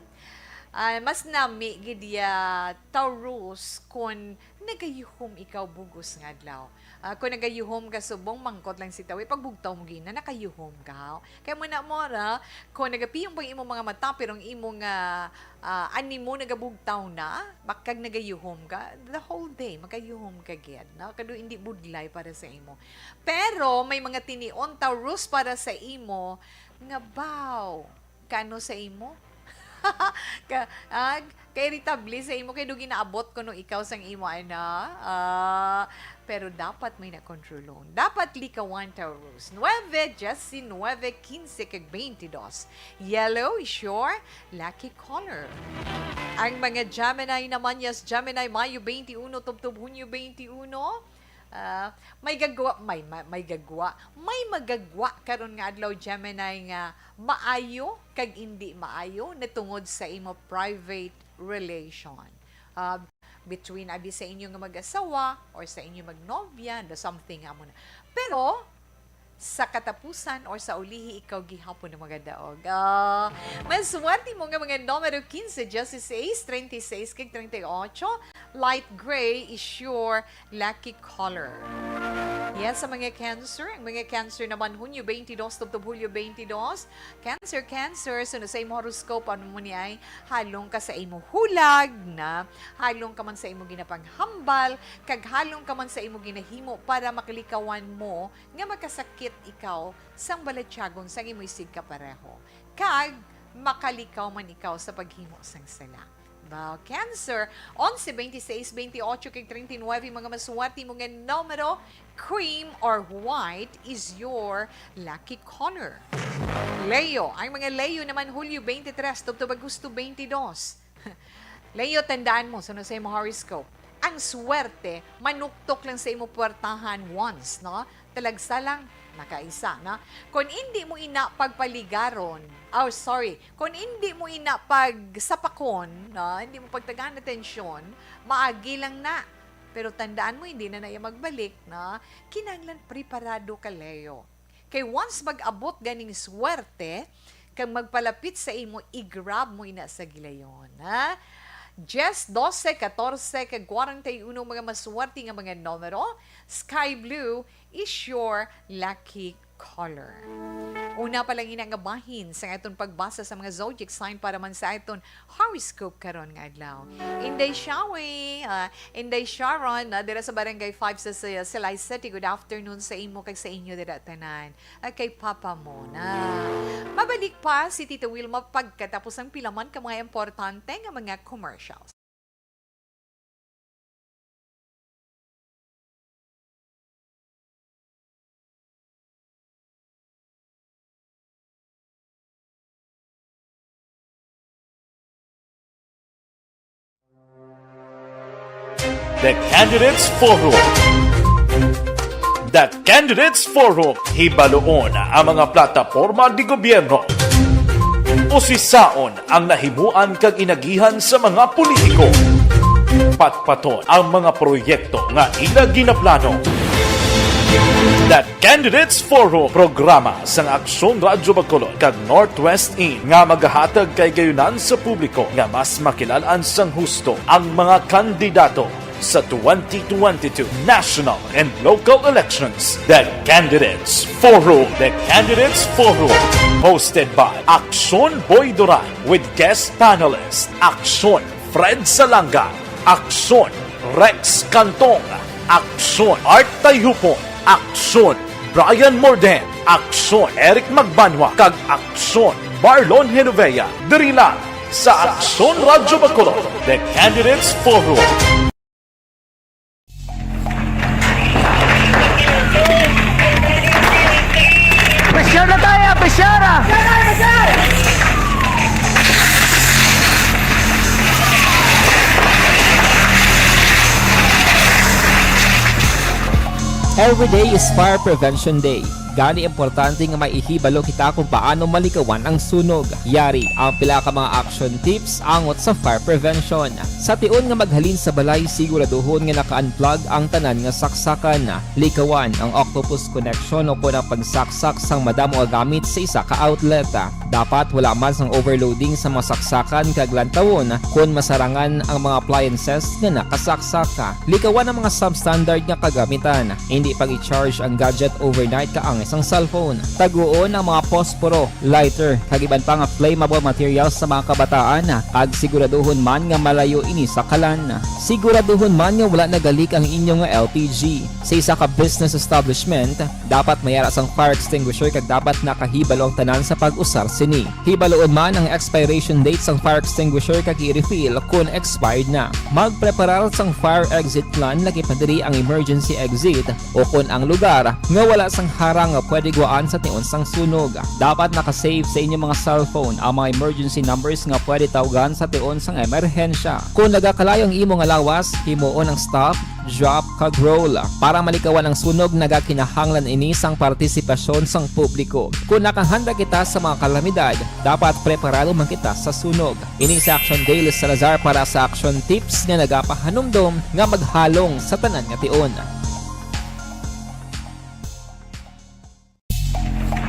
ah, mas nami gid ya, Taurus, kon nagayuhom ikaw bugos nga adlaw. Ah, kon nagayuhom ka subong, mangkot lang si Tawi, pagbugtaw mo gina, nakayuhom ka, ha? Kay mo na mo ra, kon nagapiyong pa ang imong mga mata, pero ang imong, ah, ah, animo nagabugtaw na, bak-, kag nagayuhom ka, the whole day, magayuhom ka gid, no? Kado hindi budlay para sa imo. Pero may mga tinion, Taurus, para sa imo, nga baw, kano sa imo? Ka, ah, kairritable sa imo kay do ginaabot kuno ikaw sang imo ana. Ah, pero dapat may nakontrolon. Dapat likawan ta, Rose. Nueve, diecinueve, quince, kag veintidós. Yellow is your lucky color. Ang mga Gemini naman, yes, Gemini, Mayo twenty-one tubtob Hunyo twenty-one. Ah, may gagwa, may, may, may gagwa. May magagwa karon nga adlaw, Gemini, nga maayo kag indi maayo na tungod sa imo private relation. Ah, between abi sa inyo nga mag-asawa or sa inyo magnobya, the something amo na. Pero, sa katapusan or sa ulihi, ikaw gihapon ang magadaog. Ah, maswerte mo nga mga numero quince, dieciséis, treinta y seis, kag treinta y ocho. Light gray is your lucky color. Yes, sa mga Cancer, ang mga Cancer naman, Hunyo twenty-two tubtob Hulyo twenty-two. Cancer, Cancer, so sa imo horoscope, ano mo ni ay, halong ka sa imo hulag na, halong ka man sa imo ginapanghambal, kag halong ka man sa imo ginahimo para makalikawan mo nga makasakit ikaw sang balatyagon sang imo isigkapareho, kag makalikaw man ikaw sa paghimo sang sala. Ba, Cancer, onse, twenty-seis, twenty-ocho, kag treinta y nueve, mga maswerte mo nga numero, cream or white is your lucky color. Leo, ang mga Leo naman, Hulyo twenty-three tubtob Agosto twenty-dos. Leo, tandaan mo, sunod sa imo horoscope, ang swerte manuktok lang sa imo puwertahan once, no? Talagsa lang, nakaisa, no? Kung hindi mo ina pagpaligaron, oh, sorry, kung hindi mo ina pagsapakon, no? Hindi mo pagtagaan atensyon, maagi lang na. Pero tandaan mo, hindi na na iya magbalik, no? Kinahanglan preparado ka, Leo. Kay once mag-abot ganing swerte, kag magpalapit sa imo, i-grab mo ina sa gilayon, ha? Diyes, dose, katorse, kag kwarenta y uno, mga maswerte nga mga numero. Sky blue is your lucky color. Una pa lang ina nga bahin sa aton pagbasa sa mga zodiac sign para man sa aton horoscope karon nga adlaw. Inday Shawi, ah, Inday Sharon, ah, dira sa Barangay five sa, sa Silay City. Good afternoon sa imo kag sa inyo dira tanan. Ah, kay Papa mo na. Mabalik pa si Tita Wilma pagkatapos ang pila man ka mga importante nga mga commercials. The Candidates Forum. The Candidates Forum, hibaluon ang mga plataporma di gobyerno. Usisaon ang nahimuan kag inagihan sa mga politiko. Patpaton ang mga proyekto nga ila ginaplano. The Candidates Forum, programa sang Aksyon Radyo Bacolod kag Northwest In nga magahatag kahigayonan sa publiko nga mas makilal-an sang husto ang mga kandidato sa twenty twenty-two national and local elections. The Candidates Forum. The Candidates Forum, hosted by Aksyon Boy Duran with guest panelist Aksyon Fred Salanga, Aksyon Rex Cantong, Aksyon Art Tayhupon, Aksyon Brian Morden, Aksyon Eric Magbanwa, kag Aksyon Marlon Genovea. Diri lang sa Aksyon Radyo Bacolod, The Candidates Forum. Pressure na tayo, pressure na! Every day is Fire Prevention Day. Gani, importante nga may ihibalo kita kung paano malikawan ang sunog. Yari ang pila ka mga action tips angot sa fire prevention. Sa tion nga maghalin sa balay, siguraduhon nga naka-unplug ang tanan nga saksakan. Likawan ang octopus connection o kon ang pagsaksak sang madamo nga gamit sa isa ka outlet. Dapat wala man sang overloading sa mga saksakan kag lantawon kon masarangan ang mga appliances nga nakasaksak. Likawan ang mga substandard nga kagamitan. Indi pag-i-charge ang gadget overnight ka ang sang cellphone. Taguon ang mga posporo, lighter, kag iban pa nga flammable materials sa mga kabataan, kag siguraduhon man nga malayo ini sa kalan. Siguraduhon man nga wala nagalik ang inyo nga L P G. Sa isa ka business establishment, dapat may ara sang fire extinguisher kag dapat nakahibalo ang tanan sa pag-usar sini. Hibaluon man ang expiration date sang fire extinguisher kag i-refill kon expired na. Magpreparar sang fire exit plan, lakip na diri ang emergency exit o kon ang lugar nga wala sang harang nga pwede gwaan sa tion sang sunog. Dapat naka-save sa inyo mga cellphone ang mga emergency numbers nga pwede tawgan sa tion sang emerhensya. Kon nagakalayo ang imo nga lawas, himuon ang stop, drop, kag roll. Para malikawan ang sunog, nagakinahanglan ini sang partisipasyon sang publiko. Kon nakahanda kita sa mga kalamidad, dapat preparado man kita sa sunog. Ini si Action Daily Salazar para sa Action Tips nga nagapahanumdom nga maghalong sa tanan nga tion.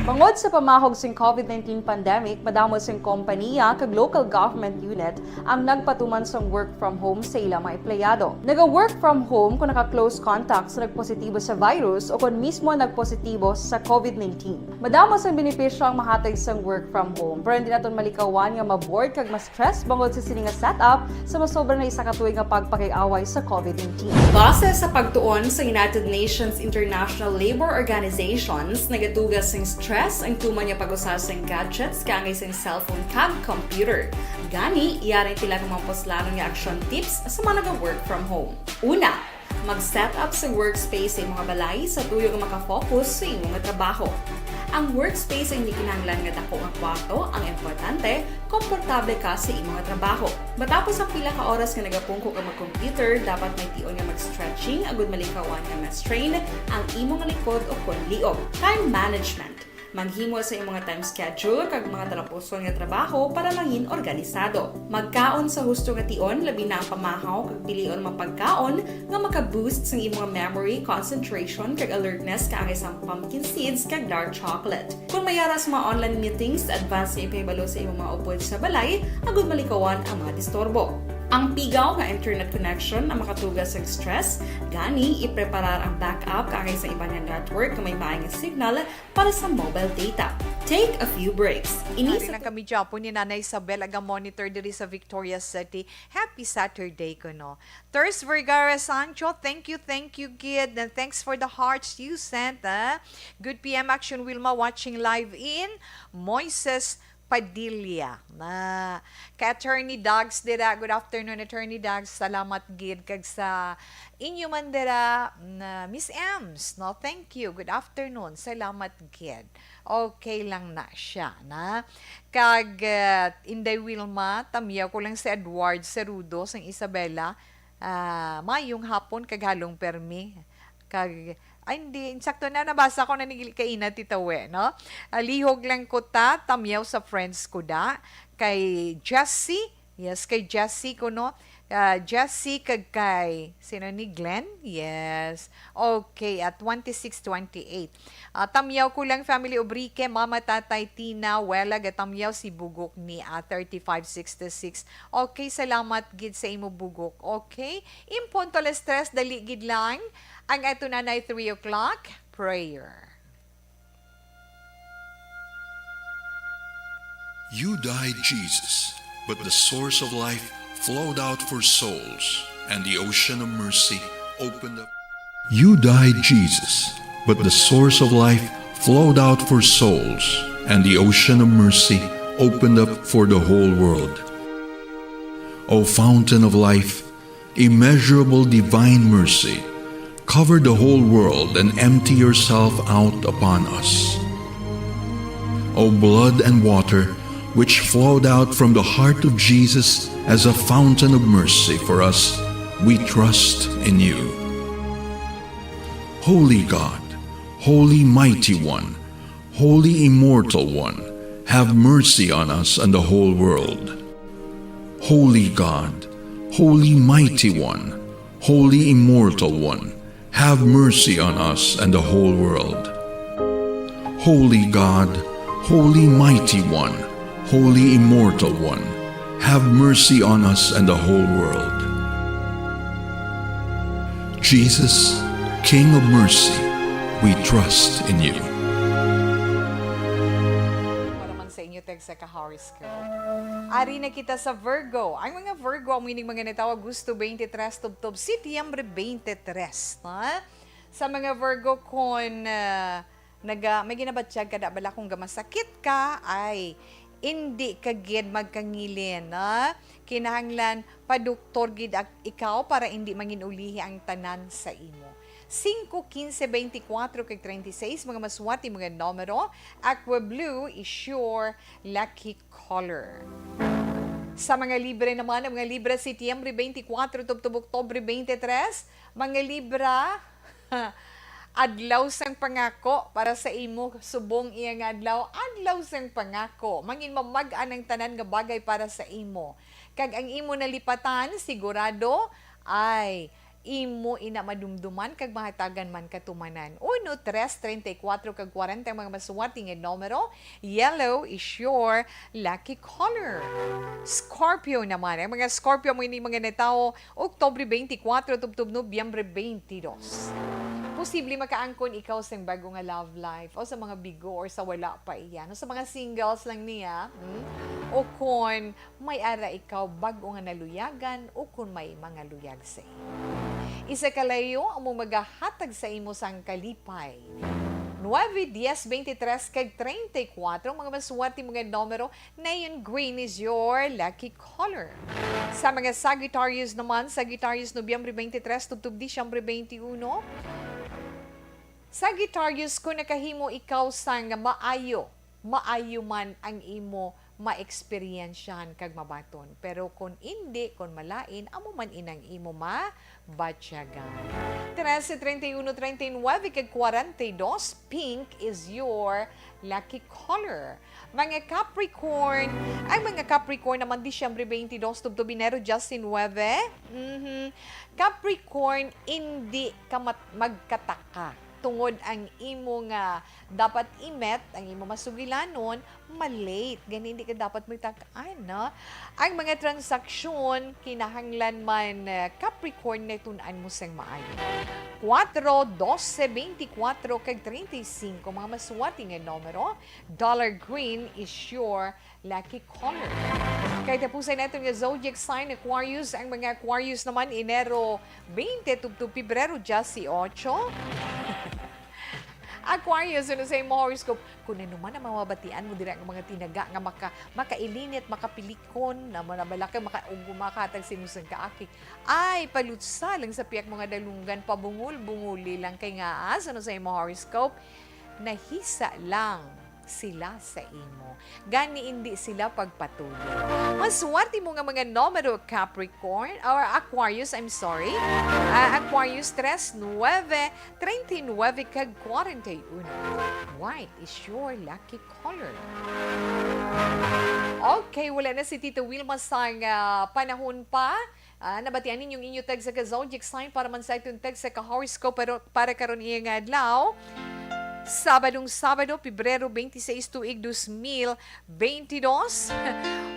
Bangod sa pamahog sing COVID nineteen pandemic, madamo sing kompaniya kag local government unit ang nagpatuman sang work from home sa ila mga empleyado. Naga-work from home kung naka-close contact sa nagpositibo sa virus o kon mismo nagpositibo sa COVID nineteen. Madamo sang benepisyo ang mahatag sang work from home, pero hindi naton malikawan nga ma-bored kag ma-stress bangod sa sini nga setup sa masobra na isa ka tuig nga pagpakig-away sa COVID nineteen. Base sa pagtuon sa United Nations International Labour Organizations, nagatuga sing stress ang tuman nga pag-usa sing gadgets kaangay sing cellphone kag computer. Gani, yari sila nga mga puslanon nga action tips sa mga naga-work from home. Una, mag-set up sa workspace sa imong balay sa tuyo nga makafocus sa imo nga trabaho. Ang workspace ay hindi kinahanglan nga dako nga kwarto, ang importante, komportable ka sa imo nga trabaho. Matapos ang pila ka oras nga nagapungko ka mag-computer, dapat may tion nga mag-stretching agud malikawan nga ma-strain ang imo nga likod o kon liog. Time management. Maghimo sa imong nga time schedule kag mga talapuson nga trabaho para mangin organisado. Magkaon sa husto nga tion, labi na ang pamahaw kag pilion nga mga pagkaon nga maka-boost sang imong memory, concentration, kag alertness, kaangay sang pumpkin seeds kag dark chocolate. Kung may ara sa mga online meetings, advance nga ipahibalo sa imong mga upod sa balay agud malikawan ang mga disturbo. Ang pigaw nga internet connection ang makatuga sa stress, gani ipreparar ang backup kaangay sa iban nga network nga may maay nga signal para sa mobile data. Take a few breaks. Ini Ari sa lang kami Japon ni Nanay Isabel, aga-monitor diri sa Victoria City. Happy Saturday kuno. Thurs Vergara Sancho, thank you, thank you, kid. And thanks for the hearts you sent, ah. Good P M Action Wilma, watching live in Moises Padilla. Na kay Attorney Dags dira. Good afternoon, Attorney Dags. Salamat gid kag sa inyo man dira na Miss Ems, no? Thank you. Good afternoon. Salamat gid. Okay lang na siya, na. Kag, uh, Inday Wilma, tamyaw ko lang si Edward Cerudo sang Isabela. Ah, mayong hapon kag halong permi. Kag, ay, hindi, insakto na, nabasa ko na ni kaina, Tita We, no? Ah, lihog lang ko ta, tamyaw sa friends ko da. Kay Jessie, yes, kay Jessie ko, no? Ah, Jessie kag kay, sino ni Glenn? Yes. Okay, at twenty-six twenty-eight. Ah, tamyaw ko lang, family Obrique, Mama, Tatay, Tina, Wela, gatamyaw si Bugok ni, ah, thirty-five sixty-six. Okay, salamat gid sa imo, Bugok. Okay? In punto alas tres, dali gid lang. Ang ato na na three o'clock prayer. You died, Jesus, but the source of life flowed out for souls, and the ocean of mercy opened up. You died, Jesus, but the source of life flowed out for souls, and the ocean of mercy opened up for the whole world. O fountain of life, immeasurable divine mercy, cover the whole world and empty yourself out upon us. O blood and water, which flowed out from the heart of Jesus as a fountain of mercy for us, we trust in you. Holy God, Holy Mighty One, Holy Immortal One, have mercy on us and the whole world. Holy God, Holy Mighty One, Holy Immortal One, have mercy on us and the whole world. Holy God, Holy Mighty One, Holy Immortal One, have mercy on us and the whole world. Jesus, King of mercy, we trust in you. sa ka-horoscope. Ari na kita sa Virgo. Ang mga Virgo, amo ining mga natawo Agosto twenty-three tubtob Setyembre twenty-three, ha? Sa mga Virgo, kon, ah, naga-, may ginabatyag ka da bala, kung gamasakit ka, ay, indi ka gid magkangilin, ha? Kinahanglan padoktor gid ak-, ikaw para indi mangin-ulihi ang tanan sa imo. Singko, kinse, beintikwatro, kag treinta y seis, mga maswati, mga numero. Aqua Blue is your lucky color. Sa mga Libre naman, ang mga Libra, Setyembre twenty-four tubtob Oktubre twenty-three, mga Libra, adlaw sang pangako para sa imo, subong iya nga adlaw, adlaw sang pangako. Mangin mamag-an ang tanan nga bagay para sa imo. Kag ang imo nalipatan, sigurado, ay imo ina madumduman kag mahatagan man katumanan. Uno, tres, treinta y cuatro, kag kwarenta ang mga maswerte nga numero. Yellow is your lucky color. Scorpio naman. Ang mga Scorpio, amo ini mga natawo Oktubre twenty-four tubtob Nobyembre twenty-two. Posible makaangkon ikaw sang bag-o nga love life o sa mga bigo or sa wala pa iya. No, sa mga singles lang niya, hmm? O kon may ara ikaw bag-o nga naluyagan o kon may mga luyag sa imo. Isa ka Leo amo magahatag sa imo sang kalipay. Nuebe, dies, beintitrés, kag treinta y cuatro, mga maswerte mga numero. Neon green is your lucky color. Sa mga Sagittarius naman, Sagittarius, Nobyembre twenty-three tubtob Disyembre twenty-uno. Sagittarius, kung nakahimo ikaw sang maayo, maayo man ang imo maeksperiensyahan kag mabaton. Pero kon indi, kon malain, amo man inang imo mabatyagan. Trese, treinta y uno, treinta y nueve, kag kwarenta y dos, pink is your lucky color. Mga Capricorn, ang mga Capricorn naman, Disyembre twenty-two tubtob Enero diyes nuebe. Mhm. Capricorn, indi ka mat-, magkataka tungod ang imo nga dapat i-meet, ang imo masugilanon, ma-late. Gani, hindi ka dapat magtakaan, no? Ang mga transaksyon, kinahanglan man, eh, Capricorn, natun-an mo sang maayo. Kuwatro, dose, beintikwatro, kag treinta y cinco, mga maswerte nga numero. Dollar green is your lucky color. Kay tapusan naton nga zodiac sign, Aquarius. Ang mga Aquarius naman, Enero twenty tubtob Pebrero diyes ocho. Aquarius, ano sa imo horoscope? Kung ano man ang mabatian mo dira nga mga tinaga nga maka-, makailinit, makapilikon, na mo na bala kay maka-, ug makatag sa imo sang kaakig. Ay, palutsa lang sa piyak mga dalunggan, pabungol-bungoli lang kay nga, ah, ano sa imo horoscope? Nahisa lang sila sa imo. Gani, indi sila pagpatuloy. Maswerte mo nga mga numero, Capricorn, or Aquarius, I'm sorry. Ah, Aquarius, tres, nuebe, treinta y nueve, kag kwarenta y uno. White is your lucky color. Okay, wala na si Tita Wilma sang, ah, panahon pa. Ah, nabatian ninyo ang inyo tagsa ka zodiac sign para man sa aton tagsa ka horoscope para, para karon iya nga adlaw. Sabadong Sabado, Pebrero twenty-six, tuig dos mil twenty-two.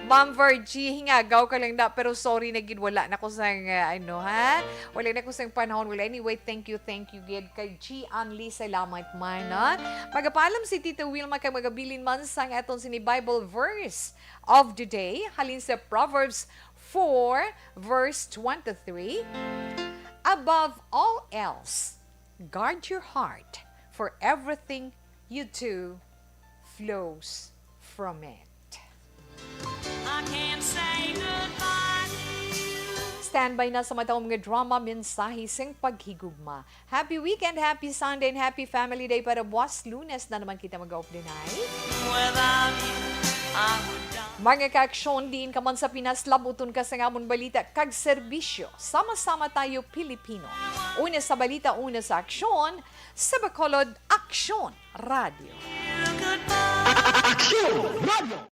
Ma'am Virgie, hingagaw ka lang na, pero sorry na gid, wala na ko sang, ah, ano, ha? Wala na ko sang panahon. Well, anyway, thank you, thank you gid kay G Anli, salamat man, ha? Magapaalam si Tita Wilma kay magabilin man sang aton sini Bible verse of the day, halin sa Proverbs four, verse twenty-three, "Above all else, guard your heart, for everything you do flows from it." I can't say goodbye to you. Standby na sa matawong mga drama, mensahe sing paghigugma. Happy weekend, happy Sunday, and happy Family Day para buwas Lunes na naman kita mag-off din ay. Without you, I would die. Mga kaaksyon, diin ka man sa Pinas, labuton ka sa amon balita kag serbisyo. Sama-sama tayo, Pilipino. Una sa balita, una sa aksyon, sa Bacolod Aksyon Radio. Aksyon Radio.